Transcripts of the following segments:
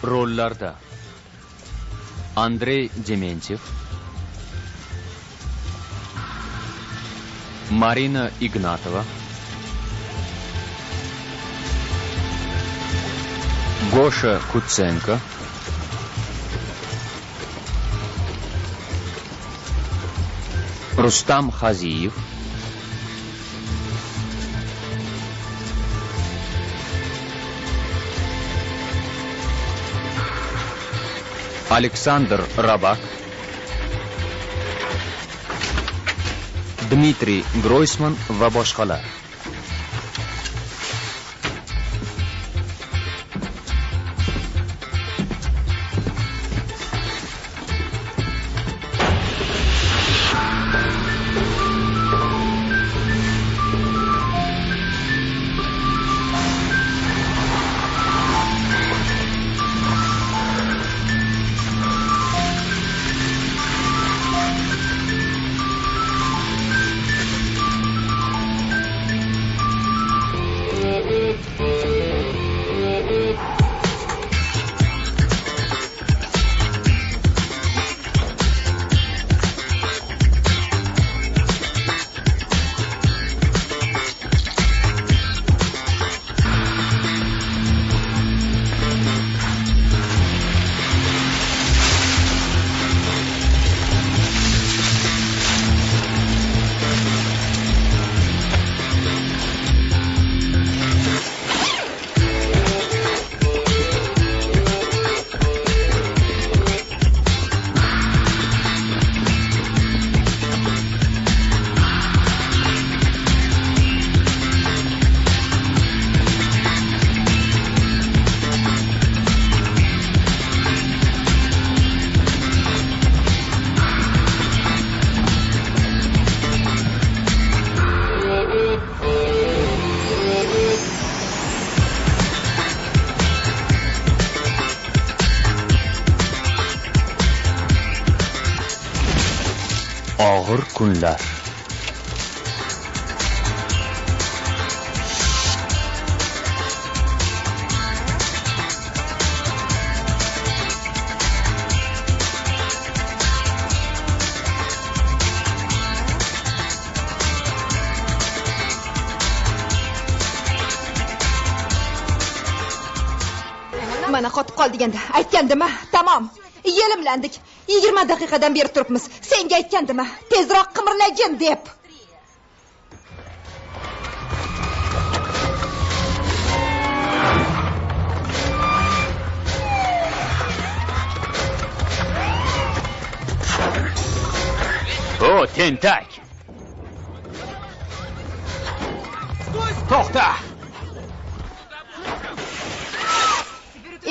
Rollarda Andrey Dementyev, Marina Ignatova, Gosha Kutsenko, Rustam Xaziyev, Александр Рабак, Dmitriy Groysman va boshqalar. Og'ir kunlar. Mana qotib qol deganda aytgandim-a, tamom. Yelimlandik. 20 daqiqadan beri turibmiz. Senga aytgandim-a, tezroq qimirlagin deb. O, tentak. To'xta.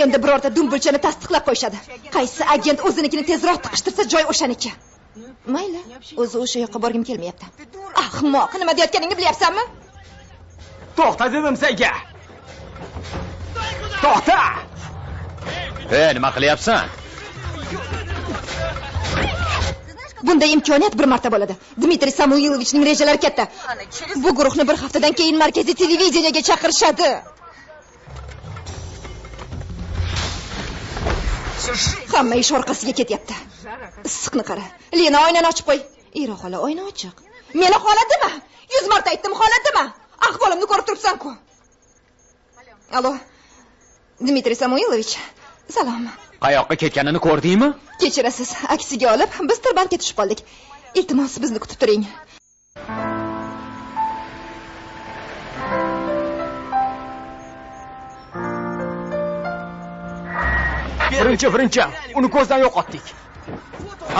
Endi birorta dumbilchani tasdiqlab qo'yishadi. Qaysi agent o'zinikini tezroq tiqishtirsa, joy o'shaniki. Mayli, o'zi o'sha yoqqa borgim kelmayapti. Ahmoq, nima deyotganingni bilyapsanmi? To'xta dedim senga. To'xta! Ey, nima qilyapsan? Bunday imkoniyat bir marta bo'ladi. Dmitriy Samuilovichning rejalari katta. Bu guruhni bir haftadan keyin markaziy televideniyaga chaqirishadi. Hamma ish orqasiga ketyapti. Issiqni qara. Lena, oynani ochib qo'y. Ira xola, oyna ochiq. Meni xola dema. 100 marta aytdim, xola dema. Ahvolimni ko'rib turibsan-ku. Alo. Dmitriy Samuilovich, salom. Qayoqqa ketganini ko'rdingmi? Kechirasiz, aksiga olib biz tirbandga tushib qoldik. Iltimos, bizni kutib turing. Birinchi, uni ko'zdan yo'qotdik.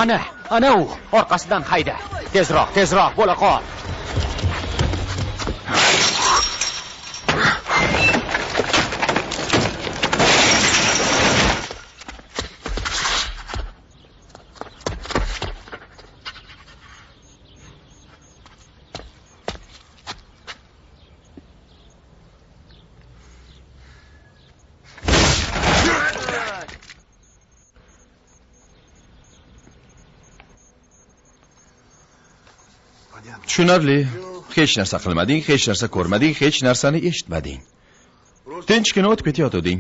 Ana, ana u, orqasidan hayda. Tezroq, tezroq bo'la qol. Tushunarli. Hech narsa qilmading, hech narsa ko'rmading, hech narsani eshitmading. Tinchgina o'tib ketayotganding.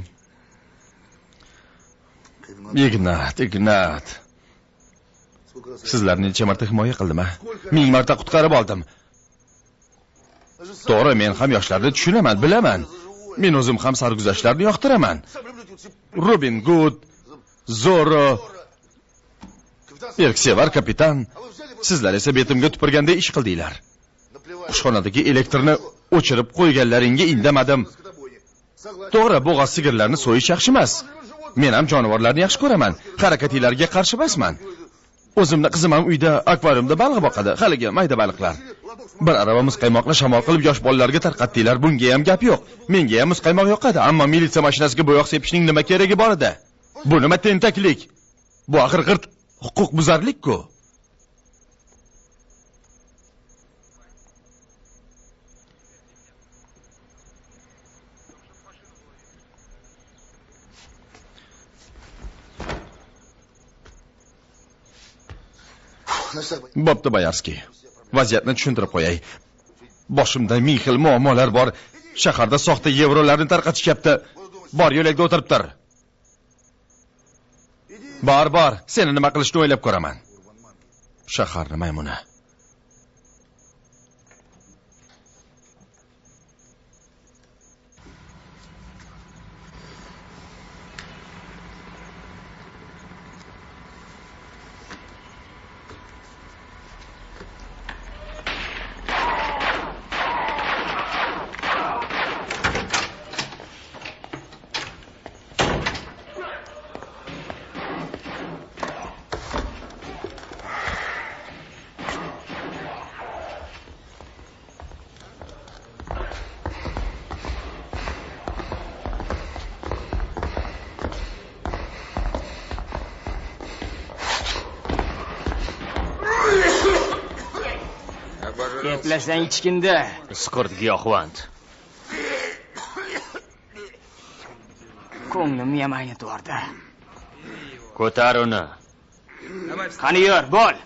Ignat, Ignat. Sizlarni necha marta himoya qildim, a? 1000 marta qutqarib oldim. To'g'ri, men ham yoshlarni tushunaman, bilaman. Men o'zim ham sarguzashtlarni yoqtiraman. Robin Hood, Zorro, Erksevar kapitan. Sizlar esa betimga tupurganday ish qildinglar. Qushxonadagi elektrni o'chirib qo'yganlaringga indamadim. To'g'ri, bo'g'oz sigirlarni so'yish yaxshi emas. Men ham jonivorlarni yaxshi ko'raman. Harakatinglarga qarshi emasman. O'zimni qizim ham uyda akvariumda baliq boqadi, haligi mayda baliqlar. Bir arava muzqaymoqni shamol qilib yosh bolalarga tarqatdinglar, bunga ham gap yo'q. Menga ham muzqaymoq yoqadi, ammo militsiya mashinasiga bo'yoq sepishning nima keragi bor edi? Bu nima tentaklik? Bu axir g'irt huquqbuzarlik-ku. Bo'pti, Boyarskiy. Vaziyatni tushuntirib qo'yay. Boshimda ming xil muammolar bor. Shaharda soxta yevrolarni tarqatishyapti. Bor, yo'lakda o'tirib tur. Bor, bor, seni nima qilishni o'ylab ko'raman. Shaharni maymuni. Eplasang ichkinda. Isqirdi giyohvand. Ko'nglimni ham aynitib yubordi. Ko'tar uni. Qani yur, bo'l.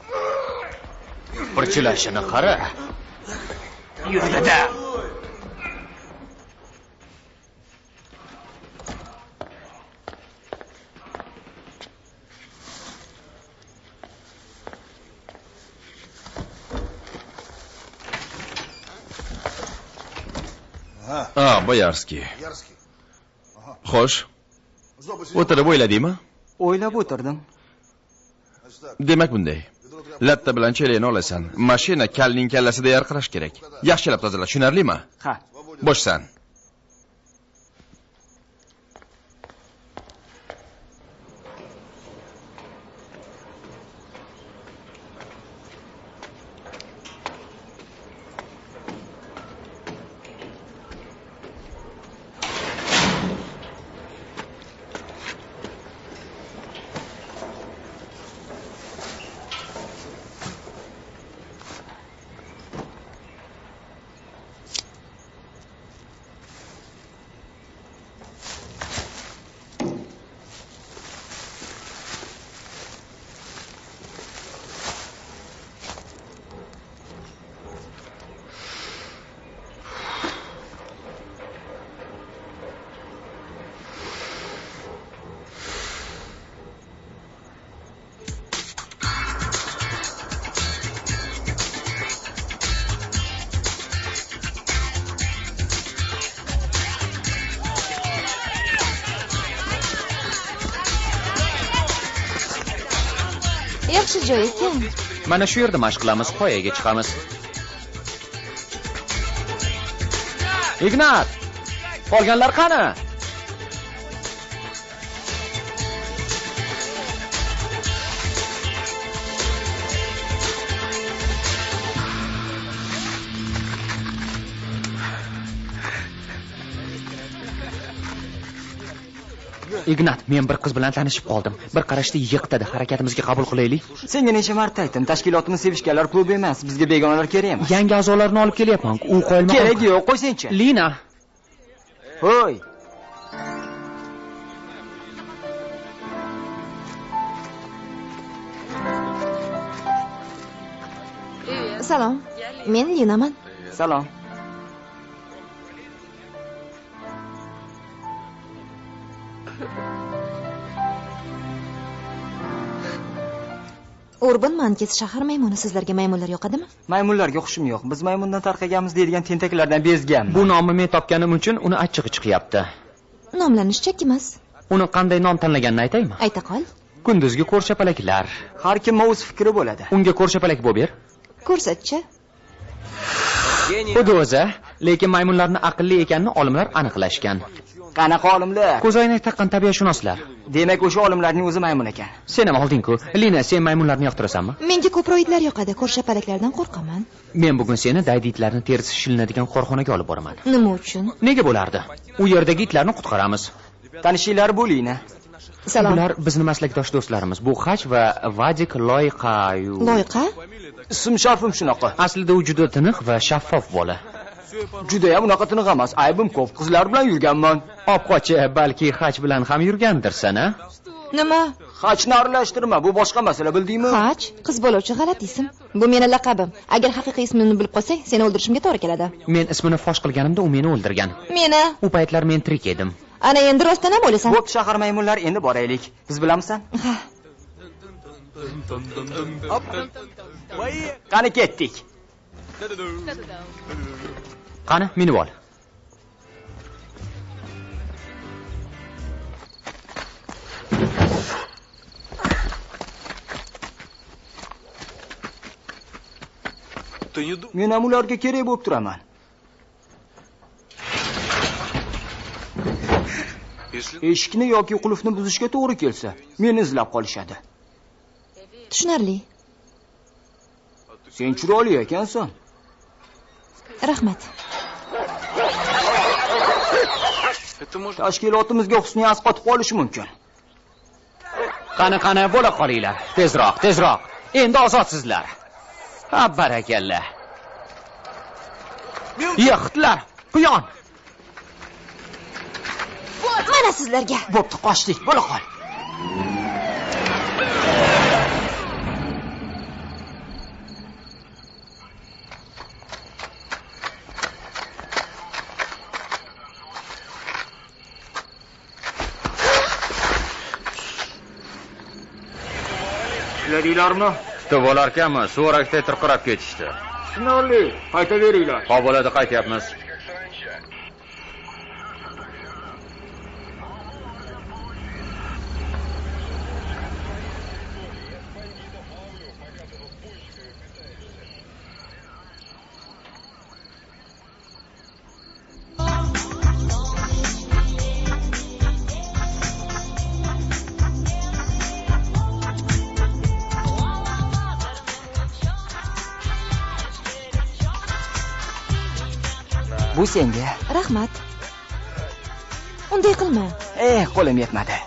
Pirchilashini qara. Yur dada. Boyarskiy. Xo'sh. O'tirib o'yladingmi? O'ylab o'tirdim. Demak bunday. Latta bilan chelakni olasan. Mashina kalning kallasida yarqirash kerak. Yaxshilab tozala, tushunarlimi? Ha. Bo'shsan. Yaxshi joy ekan. Mana shu yerda mashq qilamiz, qoyaga chiqamiz. Ignat! Qolganlar qani? Ignat, men bir qiz bilan tanishib qoldim. Bir qarashda yiqitadi. Harakatimizga qabul qilaylik. Senga necha marta aytdim, tashkilotimiz sevishganlar klubi emas, bizga begonalar kerak emas. Yangi a'zolarni olib kelyapman. U qo'yilma. Keragi yo'q, qo'ysangchi. Lina. Hoy. Salom. Men Linaman. Salom. Urban Mankis shahar maymuni. Sizlarga maymunlar yoqadimi? Maymunlarga xushim yo'q. Biz maymundan tarqaganmiz deydigan tentaklardan bezganman. Bu nomni men topganim uchun uni achchig'i chiqyapti. Nomlanish chak emas. Uni qanday nom tanlaganini aytaymi? Ayta qol. Kunduzgi ko'rshapalaklar. Har kimning o'z fikri bo'ladi. Unga ko'rshapalak bo'lib ber. Ko'rsatchi. Xuddi o'zi, lekin maymunlarning aqlli ekanini olimlar aniqlashgan. Qanaqa olimlar? Ko'zoynak taqqan tabiatshunoslar. Demak, o'sha olimlarning o'zi maymun ekan. Sen ham olding-ku. Lina, sen maymunlarni yoqtirasanmi? Menga ko'proq itlar yoqadi. Ko'rshapalaklardan qo'rqaman. Men bugun seni daydi itlarni terisi shilinadigan korxonaga olib boraman. Nima uchun? Nega bo'lardi? U yerdagi itlarni qutqaramiz. Tanishinglar bu Lina. Salom. Bular bizni maslakdosh do'stlarimiz. Bu Xach va Vadik Loyqayu. Loyqa? Ism sharfim shunaqa. Aslida u juda tiniq va shaffof bola. Juda ham unaqa tiniq emas. Aybim ko'p. Qizlar bilan yurganman. Opqochi, balki Xach bilan ham yurgandirsan, a? Nima? Xachni aralashtirma, bu boshqa masala, bildingmi? Xach, qiz bola uchun g'alati ism. Bu meni laqabim. Agar haqiqiy ismimni bilib qolsang, seni o'ldirishimga to'g'ri keladi. Men ismini fosh qilganimda u meni o'ldirgan. Meni? U paytlar men tirik edim. Ana endi rostdan ham o'lasan. Bo'pti, shahar maymunlar, endi boraylik. Biz bilamsan? Ha. Qani ketdik. Qani, minib ol. Men ham ularga kerak bo'lib turaman. Eshikni yoki qulfni buzishga to'g'ri kelsa, meni izlab qolishadi. Tushunarli. Sen chiroyli ekansan. Rahmat. Tashkilotimizga husni asqotib qolishi mumkin. Qani, qani, bo'la qolinglar. Tezroq, tezroq. Endi ozodsizlar. Ha, barakalla. Yiqitlar, quyon. Mana sizlarga. Bo'pti, qochdik, bo'la qol. Tushladinglarmi? Kutib olarkanmi? Suvarakday tirqirab ketishdi. Tushunarli, qaytaveringlar. Xo'p, bo'ladi, qaytyapmiz. Bu senga. Rahmat. Unday qilma. Qo'lim yetmadi.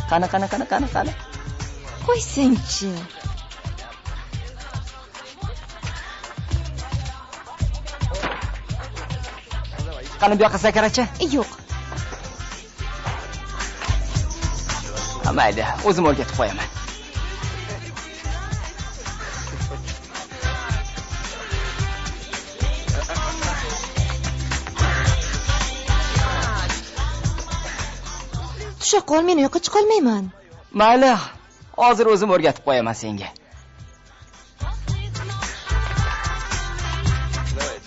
Qani, qani, qani, qani, qani. Qo'ysangchi. Qani bu yoqqa sakarachi? Yo'q. Mayli, o'zim o'rgatib qo'yaman. Tusha qol, men u yoqqa chiqolmayman. Mayli, hozir o'zim o'rgatib qo'yaman senga.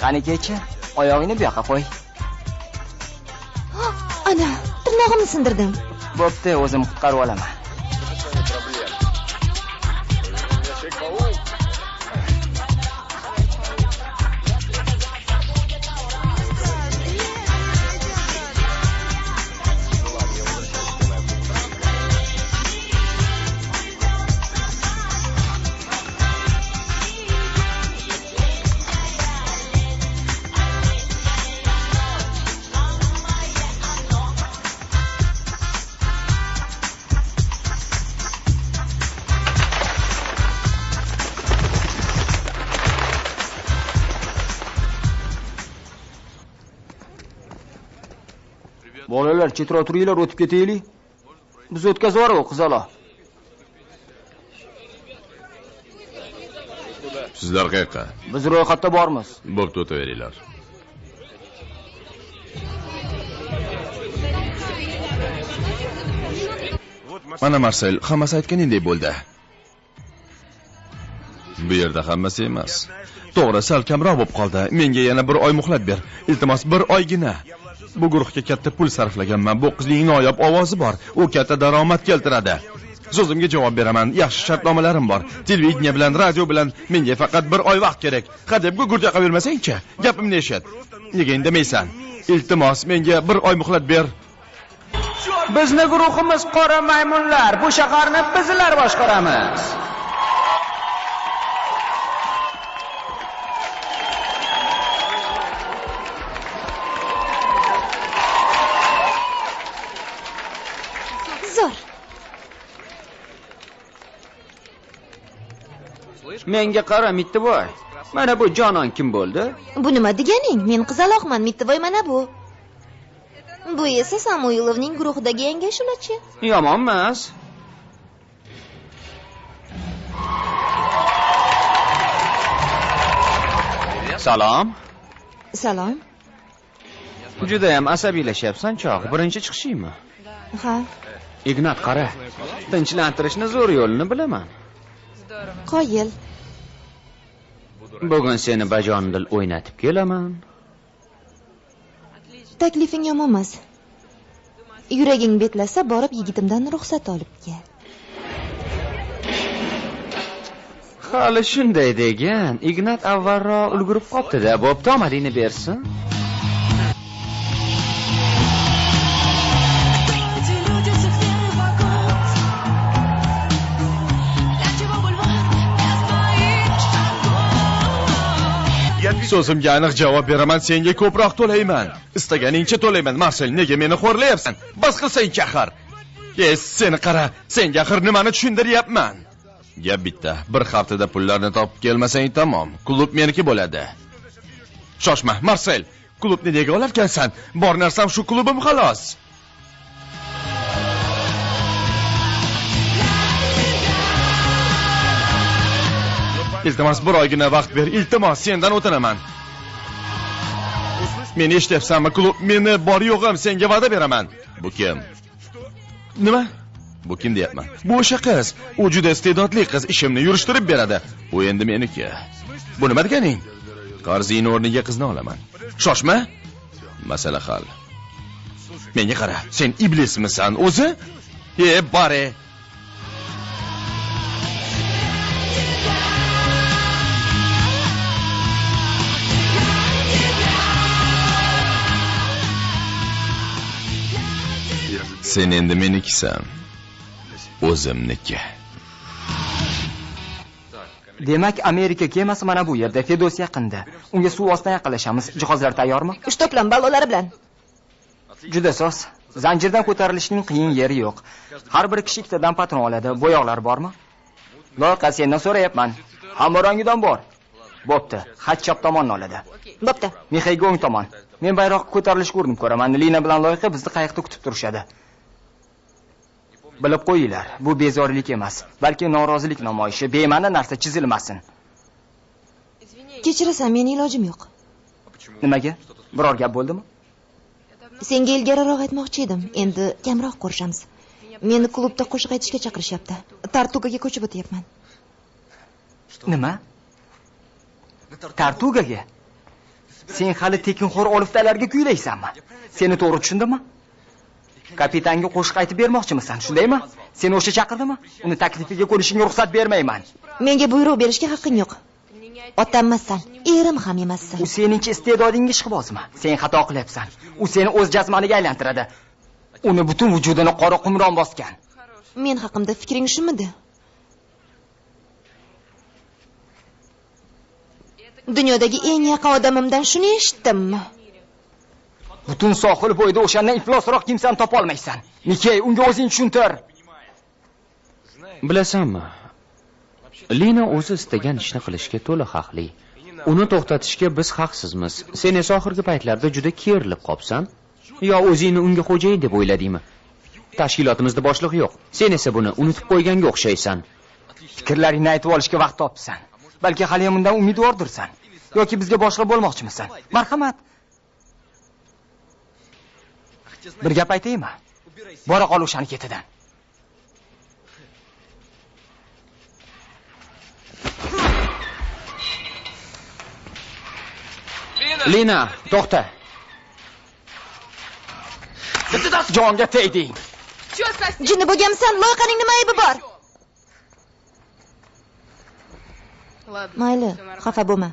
Qani kecha, oyog'ingni bu yoqqa qo'y. Ana, tirnog'imni sindirdim. Bo'pti, o'zim qutqarib olaman. Bolalar, chetroq turinglar, o'tib ketaylik. Biz o'tkazib yuborib, qizaloq. Sizlar qayoqqa? Biz ro'yxatda bormiz. Bo'pti, o'taveringlar. Mana Marsel, hammasi aytganingdek bo'ldi. Bu yerda hammasi emas. To'g'ri, sal kamroq bo'lib qoldi. Menga yana bir oy muhlat ber. Iltimos, bir oygina. Bu guruhga katta pul sarflaganman. Bu qizning noyob ovozi bor. U katta daromad keltiradi. So'zimga javob beraman. Yaxshi shartnomalarim bor. Televideniye bilan, radio bilan menga faqat bir oy vaqt kerak. Ha deb gugurt yoqavermasang-chi? Gapimni eshit. Nega indamaysan? Iltimos, menga bir oy muhlat ber. Bizni guruhimiz qora maymunlar. Bu shaharni bizlar boshqaramiz. Zo'r. Menga qara, Mittivoy. Mana bu jonon kim bo'ldi? Bu nima deganing? Men qizaloqman, Mittivoy mana bu. Bu esa Samuilovning guruhidagi yangi ashulachi. Yomon emas. Salom. Salom. Juda ham asabiylashyapsan chog'. Birinchi chiqishingmi? Ha. Ignat, qara. Tinchlantirishni zo'r yo'lini bilaman. Qoyil. Bugun seni bajondil o'ynatib kelaman. Taklifing yomon emas. Yuraging betlasa borib yigitimdan ruxsat olib kel. Hali shunday degan. Ignat avvalroq ulgurib qopti-da. Bo'pti, omadingni bersin. So'zimga aniq javob beraman, senga ko'proq to'layman. Istaganingcha to'layman. Marsel, nega meni xo'rlayapsan? Bas qilsang axir. Seni qara, senga axir nimani tushuntiryapman? Gap bitta. Bir haftada pullarni topib kelmasang tamom. Klub meniki bo'ladi. Shoshma, Marsel. Klubni nega olarkansan? Bor narsam shu klubim xolos. Iltimos, bir oygina vaqt ber. Iltimos, sendan o'tinaman. Meni eshityapsanmi? Klub meni bor yo'g'im, senga va'da beraman. Bu kim? Nima? Bu kim deyapman? Bu o'sha qiz. U juda iste'dodli qiz, ishimni yurishtirib beradi. U endi meniki. Bu nima deganing? Qarzingni o'rniga qizni olaman. Shoshma. Masala hal. Menga qara, sen iblismisan o'zi? Bari. Sen endi menikisan. O'zimniki. Demak, Amerika kemasi mana bu yerda, Fedos yaqinda. Unga suv ostidan yaqinlashamiz. Jihozlar tayyormi? 3 to'plam balolari bilan. Juda soz. Zanjirdan ko'tarilishning qiyin yeri yo'q. Har bir kishi ikkitadan patron oladi. Bo'yoqlar bormi? Loyiqa, sendan so'rayapman. Hamma rangidan bor. Bo'pti. Xat chap tomonni oladi. Bo'pti. Mixayga o'ng tomon. Men bayroqqa ko'tarilishga urinib ko'raman. Lina bilan Loyiqa bizni qayiqda kutib turishadi. Bilib qo'yinglar, bu bezorilik emas, balki norozilik namoyishi. Bema'ni narsa chizilmasin. Kechirasan, meni ilojim yo'q. Nimaga? Biror gap bo'ldimi? Senga ilgariroq aytmoqchi edim. Endi kamroq ko'rishamiz. Meni klubda qo'shiq aytishga chaqirishyapti. Tartugaga ko'chib o'tyapman. Nima? Tartugaga? Sen hali tekinxo'r oliftalarga kuylaysanmi? Seni to'g'ri tushundimmi? Kapitanga qo'shiq aytib bermoqchimisan, shundaymi? Seni o'sha chaqirdimi? Uni taklifiga ko'nishingga ruxsat bermayman. Menga buyruq berishga haqqing yo'q. Otammassan, erim ham emassan. U seningcha iste'dodingga ishqibozmi? Sen xato qilyapsan. U seni o'z jazmaniga aylantiradi. Uni butun vujudini qora qumron bosgan. Men haqimda fikring shumidi? Dunyodagi eng yaqin odamimdan shuni eshitdimmi? Butun sohil bo'yida o'shandan iflosroq kimsani topa olmaysan. Mikey, unga o'zing tushuntir. Bilasanmi? Lina o'zi istagan ishni qilishga to'la haqli. Uni to'xtatishga biz haqsizmiz. Sen esa oxirgi paytlarda juda kerilib qopsan. Yo o'zingni unga xo'jayin deb o'yladingmi? Tashkilotimizda boshliq yo'q. Sen esa buni unutib qo'yganga o'xshaysan. Fikrlaringni aytib olishga vaqt topsan. Balki hali ham undan umidvordirsan yoki bizga boshliq bo'lmoqchimisan? Marhamat. Bir gap aytaymi? Bora qol o'shani ketidan. Lina, to'xta. Jonga tegding. Jinni bo'lganmisan? Loyqaning nima aybi bor? Mayli, xafa bo'lma.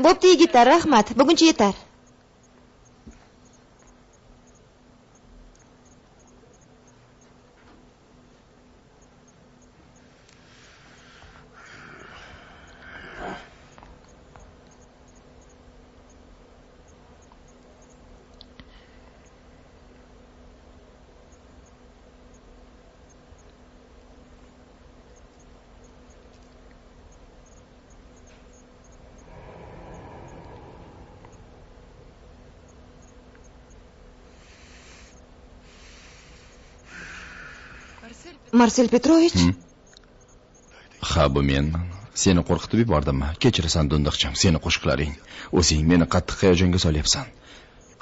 Bo'pti yigitlar, rahmat. Buguncha yetar. Marsel Petrovich? Ha, bu menman. Seni qo'rqitib yubordimmi? Kechirasan do'ndiqcham, seni qo'shiqlaring. O'zing meni qattiq hayajonga solyapsan.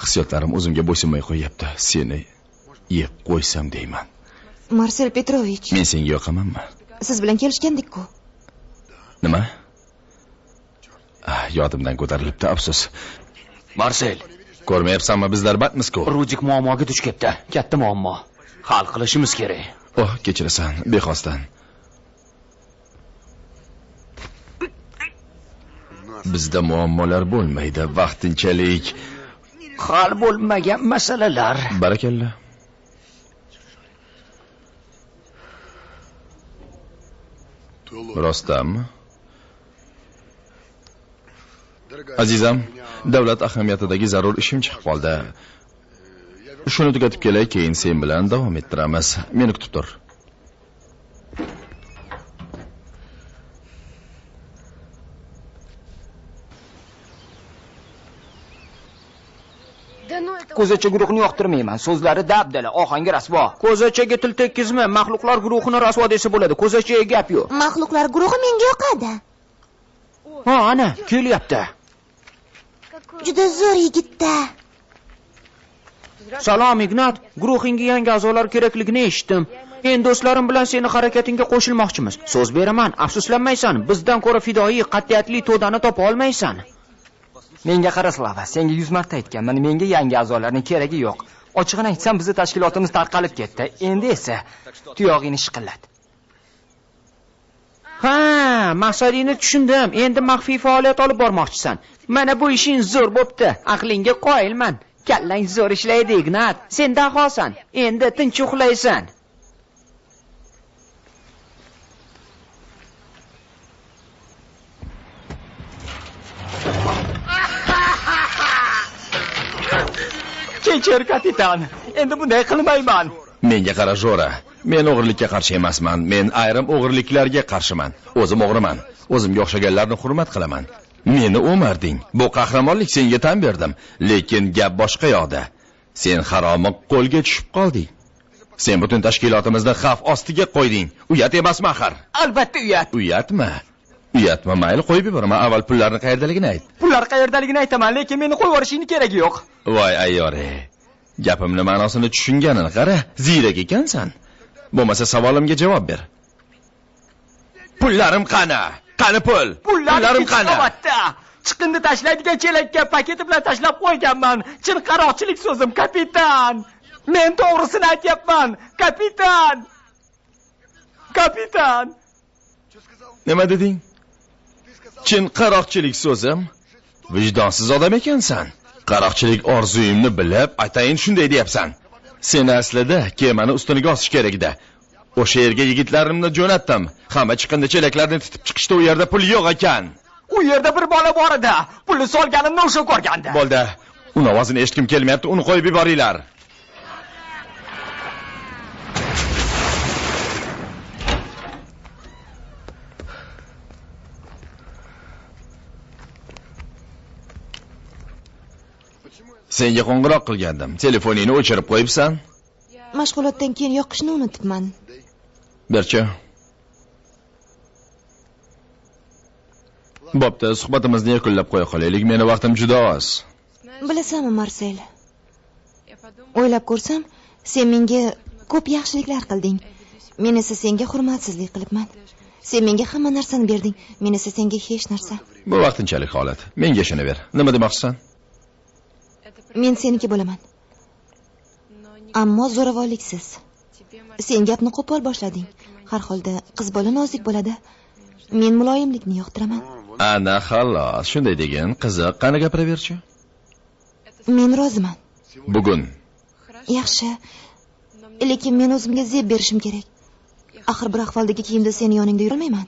Hissiyotlarim o'zimga bo'ysunmay qo'yapti. Seni yeb qo'ysam deyman. Marsel Petrovich. Men senga yoqamanmi? Siz bilan kelishgandik-ku. Nima? Yodimdan ko'tarilibdi, afsus. Marsel, ko'rmayapsanmi, bizlar batmiz-ku. Rudik muammoga duch kelibdi. Katta muammo. Hal qilishimiz kerak. Oh, kechirasan, bexosdan. Bizda muammolar bo'lmaydi, vaqtinchalik hal bo'lmagan masalalar. Barakalla. Rostdanmi? Azizam, davlat ahamiyatidagi zarur ishim chiqib qoldi. Shuni tugatib kelay, keyin sen bilan davom ettiramiz. Meni kutib tur. Ko'zacha guruhini yoqtirmayman. So'zlari dabdala, ohangi rasvo. Ko'zachaga til tekkizma, maxluqlar guruhini rasvo desa bo'ladi. Ko'zachaga gap yo'q. Maxluqlar guruhi menga yoqadi. Ha, ana, kelyapti. Juda zo'r yigitda. Salom Ignat, guruhingga yangi a'zolar kerakligini eshitdim. Men do'stlarim bilan seni harakatingga qo'shilmoqchimiz. So'z beraman, afsuslanmaysan. Bizdan ko'ra fidoyi, qat'iyatli to'dani topa olmaysan. Menga qara Slava, senga 100 marta aytganman, menga yangi a'zolarning keragi yo'q. Ochig'ini aytsam, bizni tashkilotimiz tarqalib ketdi. Endi esa tuyog'ingni shiqillat. Ha, maqsadingni tushundim. Endi maxfiy faoliyat olib bormoqchisan. Mana bu ishing zo'r bo'pti. Aqlingga qoyilman. Kallang zo'r ishlaydi, Ignat. Sen dahosan. Endi tinch uxlaysan. Kechir, kapitan. Endi bunday qilmayman. Menga qara, Jora. Men o'g'irlikka qarshi emasman. Men ayrim o'g'irliklarga qarshiman. O'zim o'g'riman. O'zimga o'xshaganlarni hurmat qilaman. Meni o'marding. Bu qahramonlik, senga tan berdim. Lekin gap boshqa yoqda. Sen haromi qo'lga tushib qolding. Sen butun tashkilotimizni xavf ostiga qo'yding. Uyat emasmi axir? Albatta uyat. Uyatmi? Uyatmi? Mayli, qo'yib yuboraman. Avval pullarni qayerdaligini ayt. Pullar qayerdaligini aytaman, lekin meni qo'yib yuborishingni keragi yo'q. Voy ayyori. Gapimni ma'nosini tushunganini qara, ziyrak ekansan. Bo'lmasa savolimga javob ber. Pullarim qani? Qani pul? Pullarim qani? Qavatda. Chiqindi tashlaydigan chelakka paketi bilan tashlab qo'yganman. Chin qaroqchilik so'zim, kapitan. Men to'g'risini aytyapman, kapitan. Kapitan. Nima deding? Chin qaroqchilik so'zim? Vijdonsiz odam ekansan. Qaroqchilik orzuyimni bilib, atayin shunday deyapsan. Seni aslida kemani ustuniga osish kerak edi. O'sha yerga yigitlarimni jo'natdim. Hamma chiqindi chelaklarni titib chiqishdi, u yerda pul yo'q ekan. U yerda bir bola bor edi. Pulni solganimni o'sha ko'rgandi. Bo'ldi. Uni ovozini eshitgim kelmayapti, uni qo'yib yuboringlar. Senga qo'ng'iroq qilgandim. Telefoningni o'chirib qo'yibsan. Mashg'ulotdan keyin yoqishni unutibman. Berchi. Bo'pti, suhbatimizni yakunlab qo'ya qolaylik. Meni vaqtim juda oz. Bilasanmi, Marsel? O'ylab ko'rsam, sen menga ko'p yaxshiliklar qilding. Men esa senga hurmatsizlik qilibman. Sen menga hamma narsani berding, men esa senga hech narsa. Bu vaqtinchalik holat. Menga shuni ber. Nima demoqchisan? Men seniki bo'laman. Ammo zo'ravonliksiz. Sen gapni qo'pol boshlading. Har holda qiz bola nozik bo'ladi. Men muloyimlikni yoqtiraman. Ana xalos, shunday degin, qiziq, qani gapiraverchi? Men roziman. Bugun. Yaxshi. Lekin men o'zimga zeb berishim kerak. Axir bir ahvoldagi kiyimda seni yoningda yurolmayman.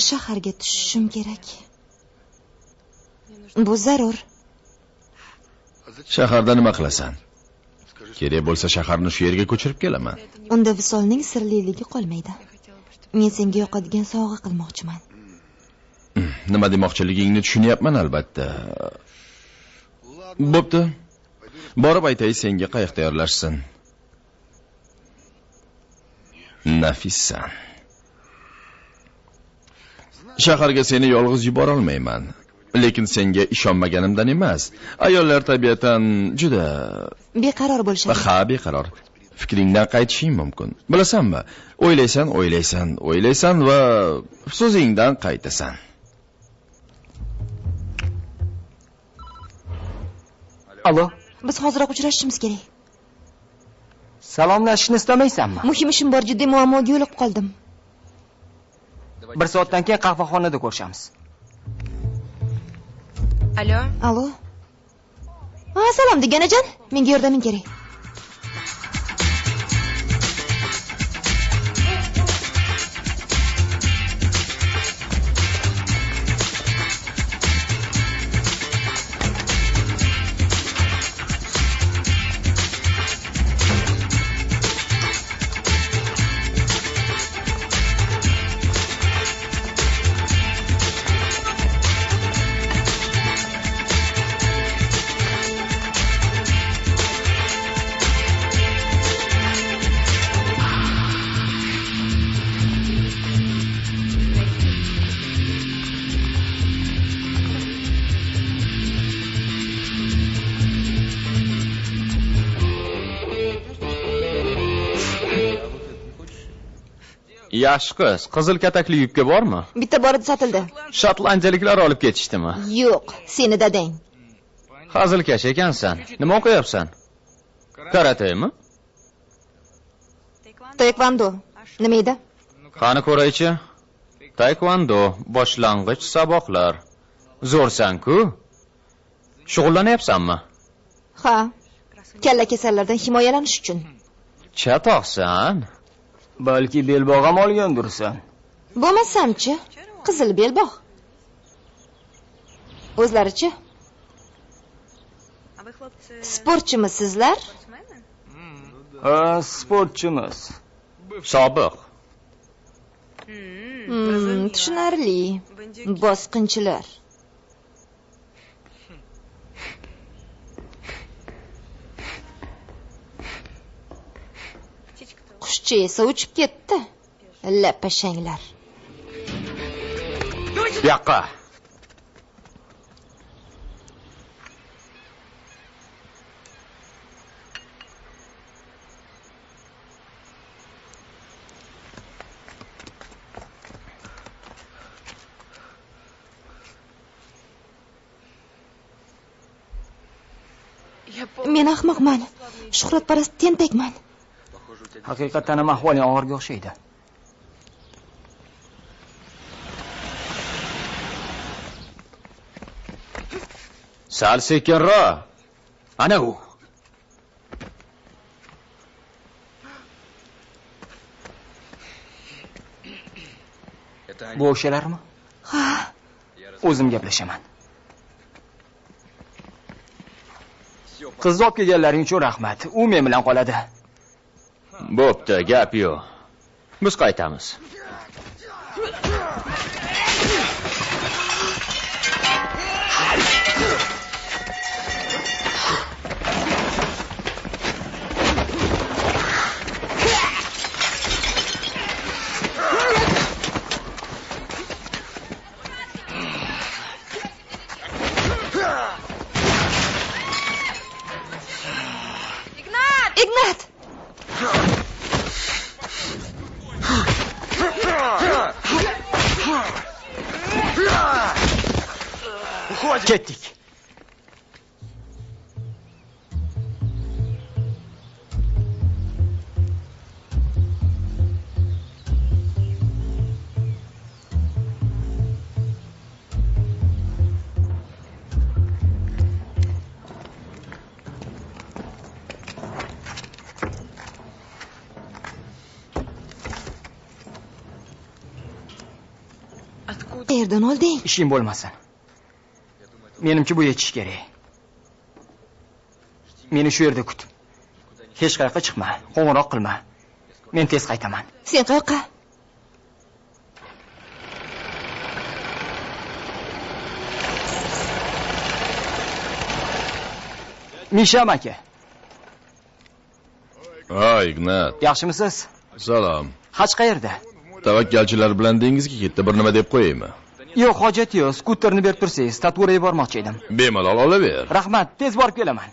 Shaharga tushishim kerak. Bu zarur. Shaharda nima qilasan? Kerak bo'lsa shaharni shu yerga ko'chirib kelaman. Unda visolning sirliligi qolmaydi. Men senga yoqadigan sovg'a qilmoqchiman. Nima demoqchiligingni tushunyapman albatta. Bo'pti. Borib aytay senga qayoqda tayyorlashsin. Nafissan. Shaharga seni yolg'iz yubora olmayman. Lekin senga ishonmaganimdan emas. Ayollar tabiatan juda beqaror bo'lishadi. Ha, beqaror. Fikringdan qaytishing mumkin. Bilasanmi? O'ylaysan, o'ylaysan, o'ylaysan va so'zingdan qaytasan. Alo. Biz hoziroq uchrashishimiz kerak. Salomlashishni istamaysanmi? Muhim ishim bor, jiddiy muammoga yo'liqib qoldim. Bir soatdan keyin qahvaxonada ko'rishamiz. Alo. Alo. Ha, salom deganajon, menga yordaming kerak. Yaxshi qiz, qizil katakli yubka bormi? Bitta bor edi, sotildi. Shotlandiyaliklar olib ketishdimi? Yo'q, seni dadang. Hazilkash ekansan. Nima o'qiyapsan? Karatemi? Taekvondo. Nima edi? Qani ko'raychi. Taekvondo boshlang'ich saboqlar. Zo'rsan-ku. Shug'ullanyapsanmi? Ha. Kalla kasallardan himoyalanish uchun. Chatoqsan. Balki belbog' ham olgandirsan. Bo'lmasamchi, qizil belbog'. O'zlarichi? Sportchimisizlar? Ha, sportchimiz. Sobiq. Tushunarli. Bosqinchilar. Qushcha esa uchib ketdi. Lapashanglar. Bu yoqqa. Men ahmoqman. Shuhratparast tentakman. Haqiqatan ham ahvoling og'irga o'xshaydi. Sal sekinroq. Ana u. Bu o'shalarmi? Ha. O'zim gaplashaman. Qizni olib kelganlaring uchun rahmat. U men bilan qoladi. Bo'pti, gap yo'q. Biz qaytamiz. Ignat! Ketdik. Qayerdan olding? Ishing bo'lmasin. Menimcha bu yechish kerak. Meni shu yerda kut. Hech qayoqqa chiqma, qo'ng'iroq qilma. Men tez qaytaman. Sen qayoqqa? Misha aka. Ha, Ignat. Yaxshimisiz? Salom. Haj qayerda? Tavakkalchilar bilan dengizga ketdi. Bir nima deb qo'yaymi? Yo'q, hojat yo'q. Skuterni berib tursangiz, Taturaga bormoqchi edim. Bemalol olaver. Rahmat, tez borib kelaman.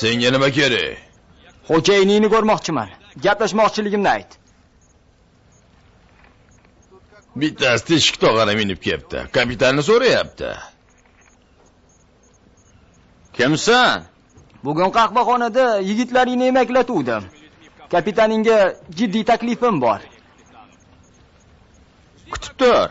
Senga nima kerak? Xo'jayiningni ko'rmoqchiman. Gaplashmoqchiligimni ayt. Bittasi teshik tog'ara minib kelibdi. Kapitanni so'rayapti. Kimsan? Bugun qahvaxonada yigitlaringni emaklatuvdim. Kapitaningga jiddiy taklifim bor. Kutib tur.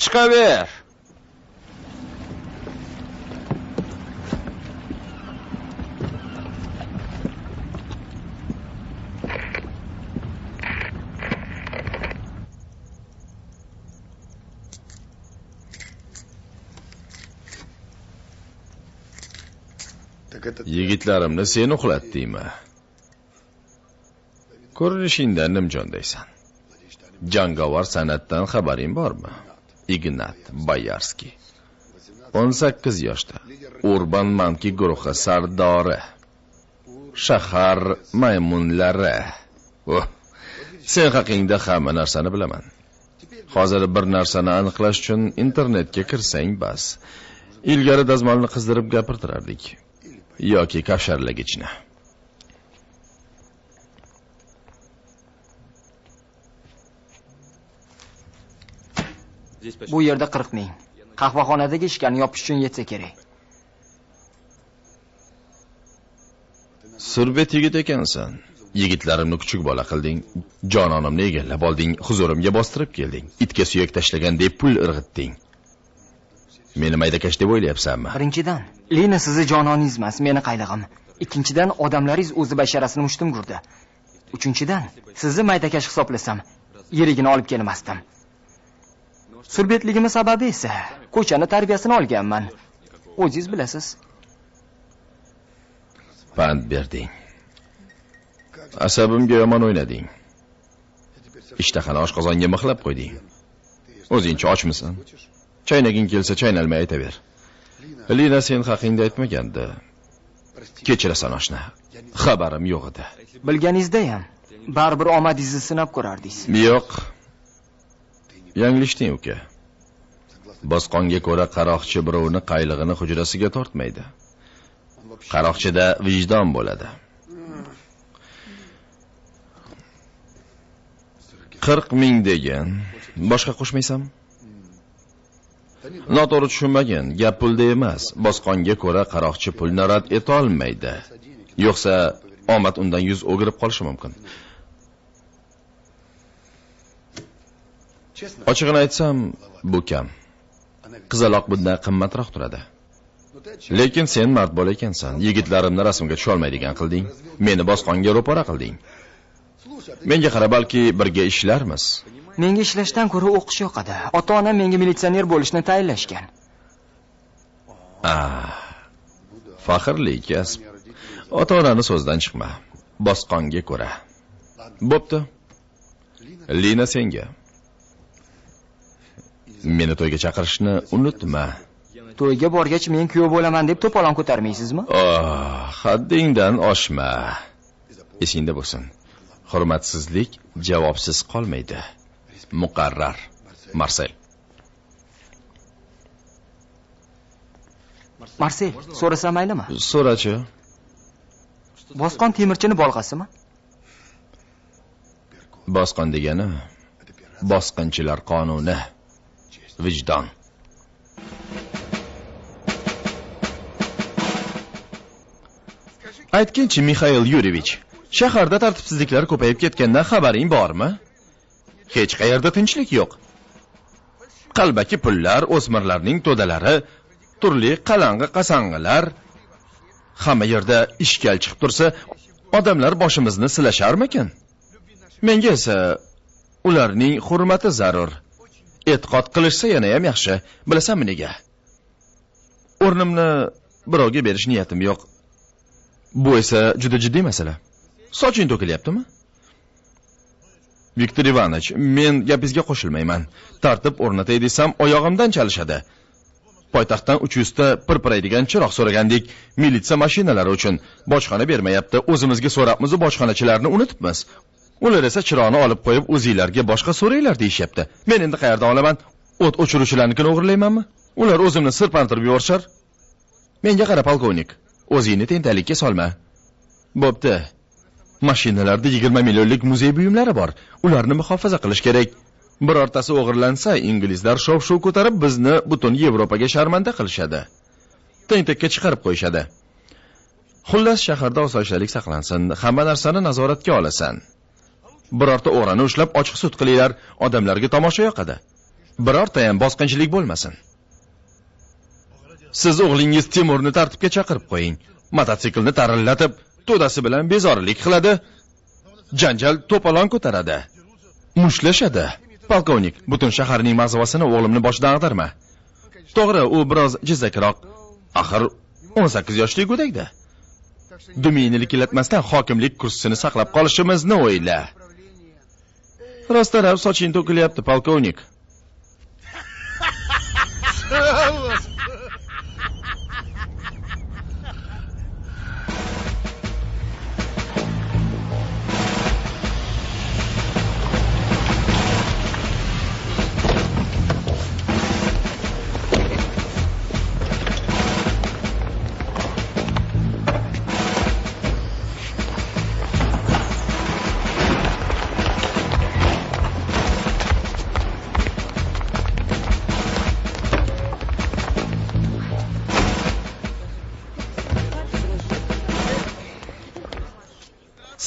Chiqaver. Yigitlarimni sen uxlatdingmi? Ko'rinishingdan nimjondaysan. Jangovar san'atdan xabaring bormi? Ignat Boyarskiy. 18 yoshda. Urban Monkey guruhi sardori. Shahar maymunlari. Oh, sen haqingda hamma narsani bilaman. Hozir bir narsani aniqlash uchun internetga kirsang bas. Ilgari dazmolni qizdirib gapirtirardik yoki kavsharlagichni. Bu yerda 40 ming. Qahvaxonadagi ishkarni yopish uchun yetsa kerak. Surbet yigit ekansan. Yigitlarimni kuchuk bola qilding, jononimni egallab olding, huzurimga bostirib kelding. Itga suyak tashlagandek pul irg'itding. Meni maydakash deb o'ylayapsanmi? Birinchidan, Lina sizni jononingiz emas, meni qaylig'im. Ikkinchidan, odamlaringiz o'zi basharasini mushtum gurdi. Uchinchidan, sizni maydakash hisoblasam, yerigini olib kelmasdim. Surbetligimning sababi esa ko'chani tarbiyasini olganman. O'zingiz bilasiz. Pand berding. Asabimga yomon o'ynading. Ishtahani oshqozonga mixlab qo'yding. O'zingcha ochmisan? Chaynaging kelsa chaynalmay aytaver. Lina sen haqingda aytmagandi. Kechirasan oshna. Xabarim yo'q edi. Bilganingizda ham baribir omadingizni sinab ko'rardingiz. Yo'q. Yanglishding uka. Bosqonga ko'ra qaroqchi birovni qaylig'ini hujrasiga tortmaydi. Qaroqchida vijdon bo'ladi. 40 ming degan. Boshqa qo'shmaysanmi? Noto'g'ri tushunmagin, gap pulda emas. Bosqonga ko'ra qaroqchi pulni rad eta olmaydi. Yo'qsa omad undan yuz o'girib qolishi mumkin. Ochig'ini aytsam, bu kam. Qizaloq bundan qimmatroq turadi. Lekin sen mard bola ekansan. Yigitlarimni rasmga tusha olmaydigan qilding. Meni bosqonga ro'para qilding. Menga qara, balki birga ishlarmiz. Menga ishlashdan ko'ra o'qish yoqadi. Ota-onam menga militsioner bo'lishni tayinlashgan. Faxrli kasb. Ota-onani so'zdan chiqma. Bosqonga ko'ra. Bo'pti. Lina senga. Meni to'yga chaqirishni unutma. To'yga borgach men kuyov bo'laman deb to'polon ko'tarmaysizmi? Oh, haddingdan oshma. Esingda bo'lsin. Hurmatsizlik javobsiz qolmaydi. Muqarrar. Marsel. Marsel, so'rasam maylimi? So'rachi. Bosqon temirchini bolg'asimi? Bosqon degani bosqinchilar qonuni, vijdon. Aytginchi, Mixail Yurevich, shaharda tartibsizliklar ko'payib ketgandan xabaring bormi? Hech qayerda tinchlik yo'q. Qalbaki pullar, o'smirlarning to'dalari, turli qalang'i-qasang'ilar, hamma yerda ishkal chiqib tursa, odamlar boshimizni silasharmikin? Menga esa ularning hurmati zarur. E'tiqod qilishsa yana ham yaxshi. Bilasanmi nega? O'rnimni birovga berish niyatim yo'q. Bu esa juda jiddiy masala. Soching to'kilyaptimi? Viktor Ivanovich, men gapingizga qo'shilmayman. Tartib o'rnatay desam, oyog'imdan chalishadi. Poytaxtdan 300 ta pirpiraydigan chiroq so'ragandik. Militsiya mashinalari uchun bojxona bermayapti. O'zimizga so'rabmiz, bojxonachilarni unutibmiz. Ular esa chiroqni olib qo'yib, o'zinglarga boshqa so'ranglar deyishyapti. Men endi qayerdan olaman? O't o'chiruvchilarnikini o'g'irlaymanmi? Ular o'zimni sirpantirib yuborishar. Menga qara, polkovnik, o'zingni tentaklikka solma. Bo'pti. Mashinalarda 20 millionlik muzey buyumlari bor. Ularni muhofaza qilish kerak. Birortasi o'g'irlansa, inglizlar shov-shuv ko'tarib bizni butun Yevropaga sharmanda qilishadi. Tentakka chiqarib qo'yishadi. Xullas, shaharda osoyishtalik saqlansin, hamma narsani nazoratga olasan. Birorta o'g'rini ushlab ochiq sud qilinglar, odamlarga tomosha yoqadi. Birorta ham bosqinchilik bo'lmasin. Siz o'g'lingiz Timurni tartibga chaqirib qo'ying. Mototsiklni tarillatib, to'dasi bilan bezorilik qiladi, janjal to'polon ko'taradi, mushtlashadi. Polkovnik, butun shaharning mag'zavasini o'g'limni boshidan ag'darma. To'g'ri, u biroz jizzakroq. Axir 18 yoshli go'dakda. Dumini likillatmasdan hokimlik kursisini saqlab qolishimizni o'yla. Rostdan soching to'kilyapti, polkovnik.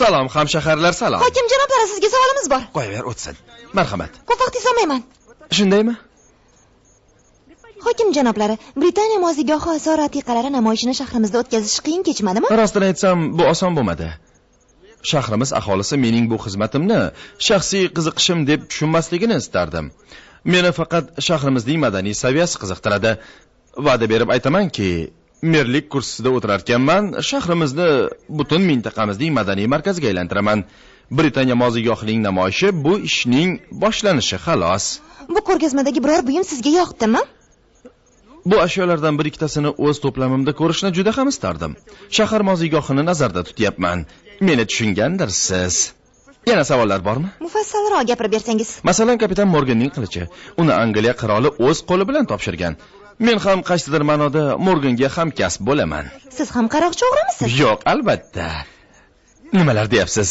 Salom hamshaharlar, salom. Hokim janoblari, sizga savolimiz bor. Qo'yaver o'tsin. Marhamat. Ko'p vaqtingizni olmayman. Shundaymi? Hokim janoblari, Britaniya mozigohi osori atiqalari namoyishini shahrimizda o'tkazish qiyin kechmadimi? Rostini aytsam, bu oson bo'lmadi. Shahrimiz aholisi mening bu xizmatimni shaxsiy qiziqishim deb tushunmasligini istardim. Meni faqat shahrimizning madaniy saviyasi qiziqtiradi. Va'da berib aytamanki, merlik kursisida o'tirarkanman, shahrimizni butun mintaqamizning madaniy markaziga aylantiraman. Britaniya mozigohining namoyishi bu ishning boshlanishi xolos. Bu ko'rgazmadagi biror buyum sizga yoqdimi? Bu ashyolardan bir ikkitasini o'z to'plamimda ko'rishni juda ham istardim. Shahar mozigohini nazarda tutyapman. Meni tushungandirsiz. Yana savollar bormi? Mufassalroq gapirib bersangiz. Masalan, kapitan Morganning qilichi. Uni Angliya qiroli o'z qo'li bilan topshirgan. Men ham qaysidir ma'noda Morganga hamkasb bo'laman. Siz ham qaroqchi o'g'rimisiz? Yo'q, albatta. Nimalar deyapsiz?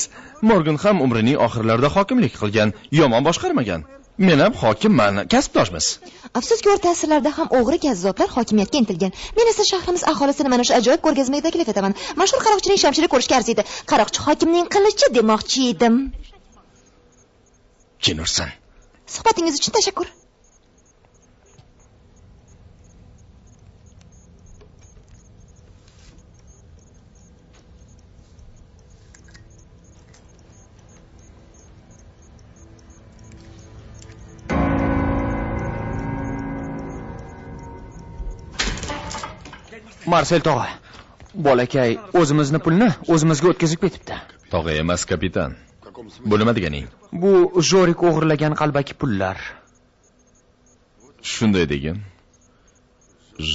Morgan ham umrining oxirlarida hokimlik qilgan, yomon boshqarmagan. Men ham hokimman, kasbdoshmiz. Afsuski, o'rta asrlarda ham o'g'ri kazzoblar hokimiyatga intilgan. Men esa shahrimiz aholisini mana shu ajoyib ko'rgazmaga taklif etaman. Mashhur qaroqchining shamshiri ko'rishga arziydi. Qaroqchi hokimning qilichi demoqchi edim. Jin ursin. Suhbatingiz uchun tashakkur. Marsel tog'a, bolakay o'zimizni pulni o'zimizga o'tkazib ketibdi. Tog'a emas, kapitan. Bu nima deganing? Bu Jorik o'g'irlagan qalbaki pullar. Shunday degin.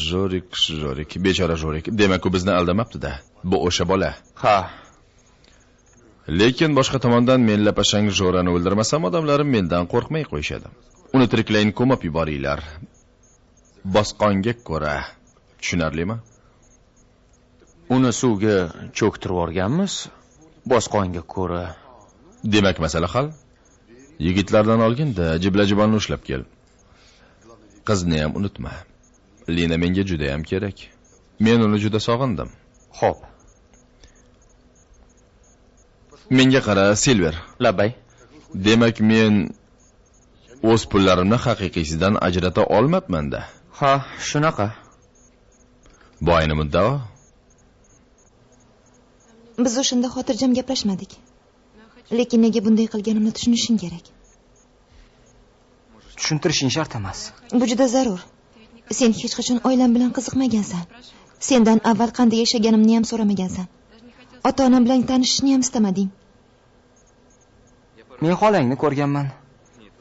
Jorik, Jorik, bechora Jorik. Demak, u bizni aldamabdi-da. Bu o'sha bola. Ha. Lekin boshqa tomondan men lapashang Jorani o'ldirmasam, odamlarim mendan qo'rqmay qo'yishadi. Uni tiriklayin ko'mib yuboringlar. Bosqonga ko'ra. Tushunarlimi? Uni suvga cho'ktirib yuborganmiz, bosqonga ko'ra. Demak, masala hal. Yigitlardan olgin-da, jiblajibonni ushlab kel. Qizni ham unutma. Lina menga juda ham kerak. Men uni juda sog'indim. Xo'p. Menga qara, Silver. Labbay. Demak, men o'z pullarimni haqiqiysidan ajrata olmabman-da. Ha, shunaqa. Bu ayni muddao. Biz o'shanda xotirjam gaplashmadik. Lekin nega bunday qilganimni tushunishing kerak. Tushuntirishing shart emas. Bu juda zarur. Sen hech qachon oilam bilan qiziqmagansan. Sendan avval qanday yashaganimni ham so'ramagansan. Ota-onam bilan tanishishni ham istamading. Men xolangni ko'rganman.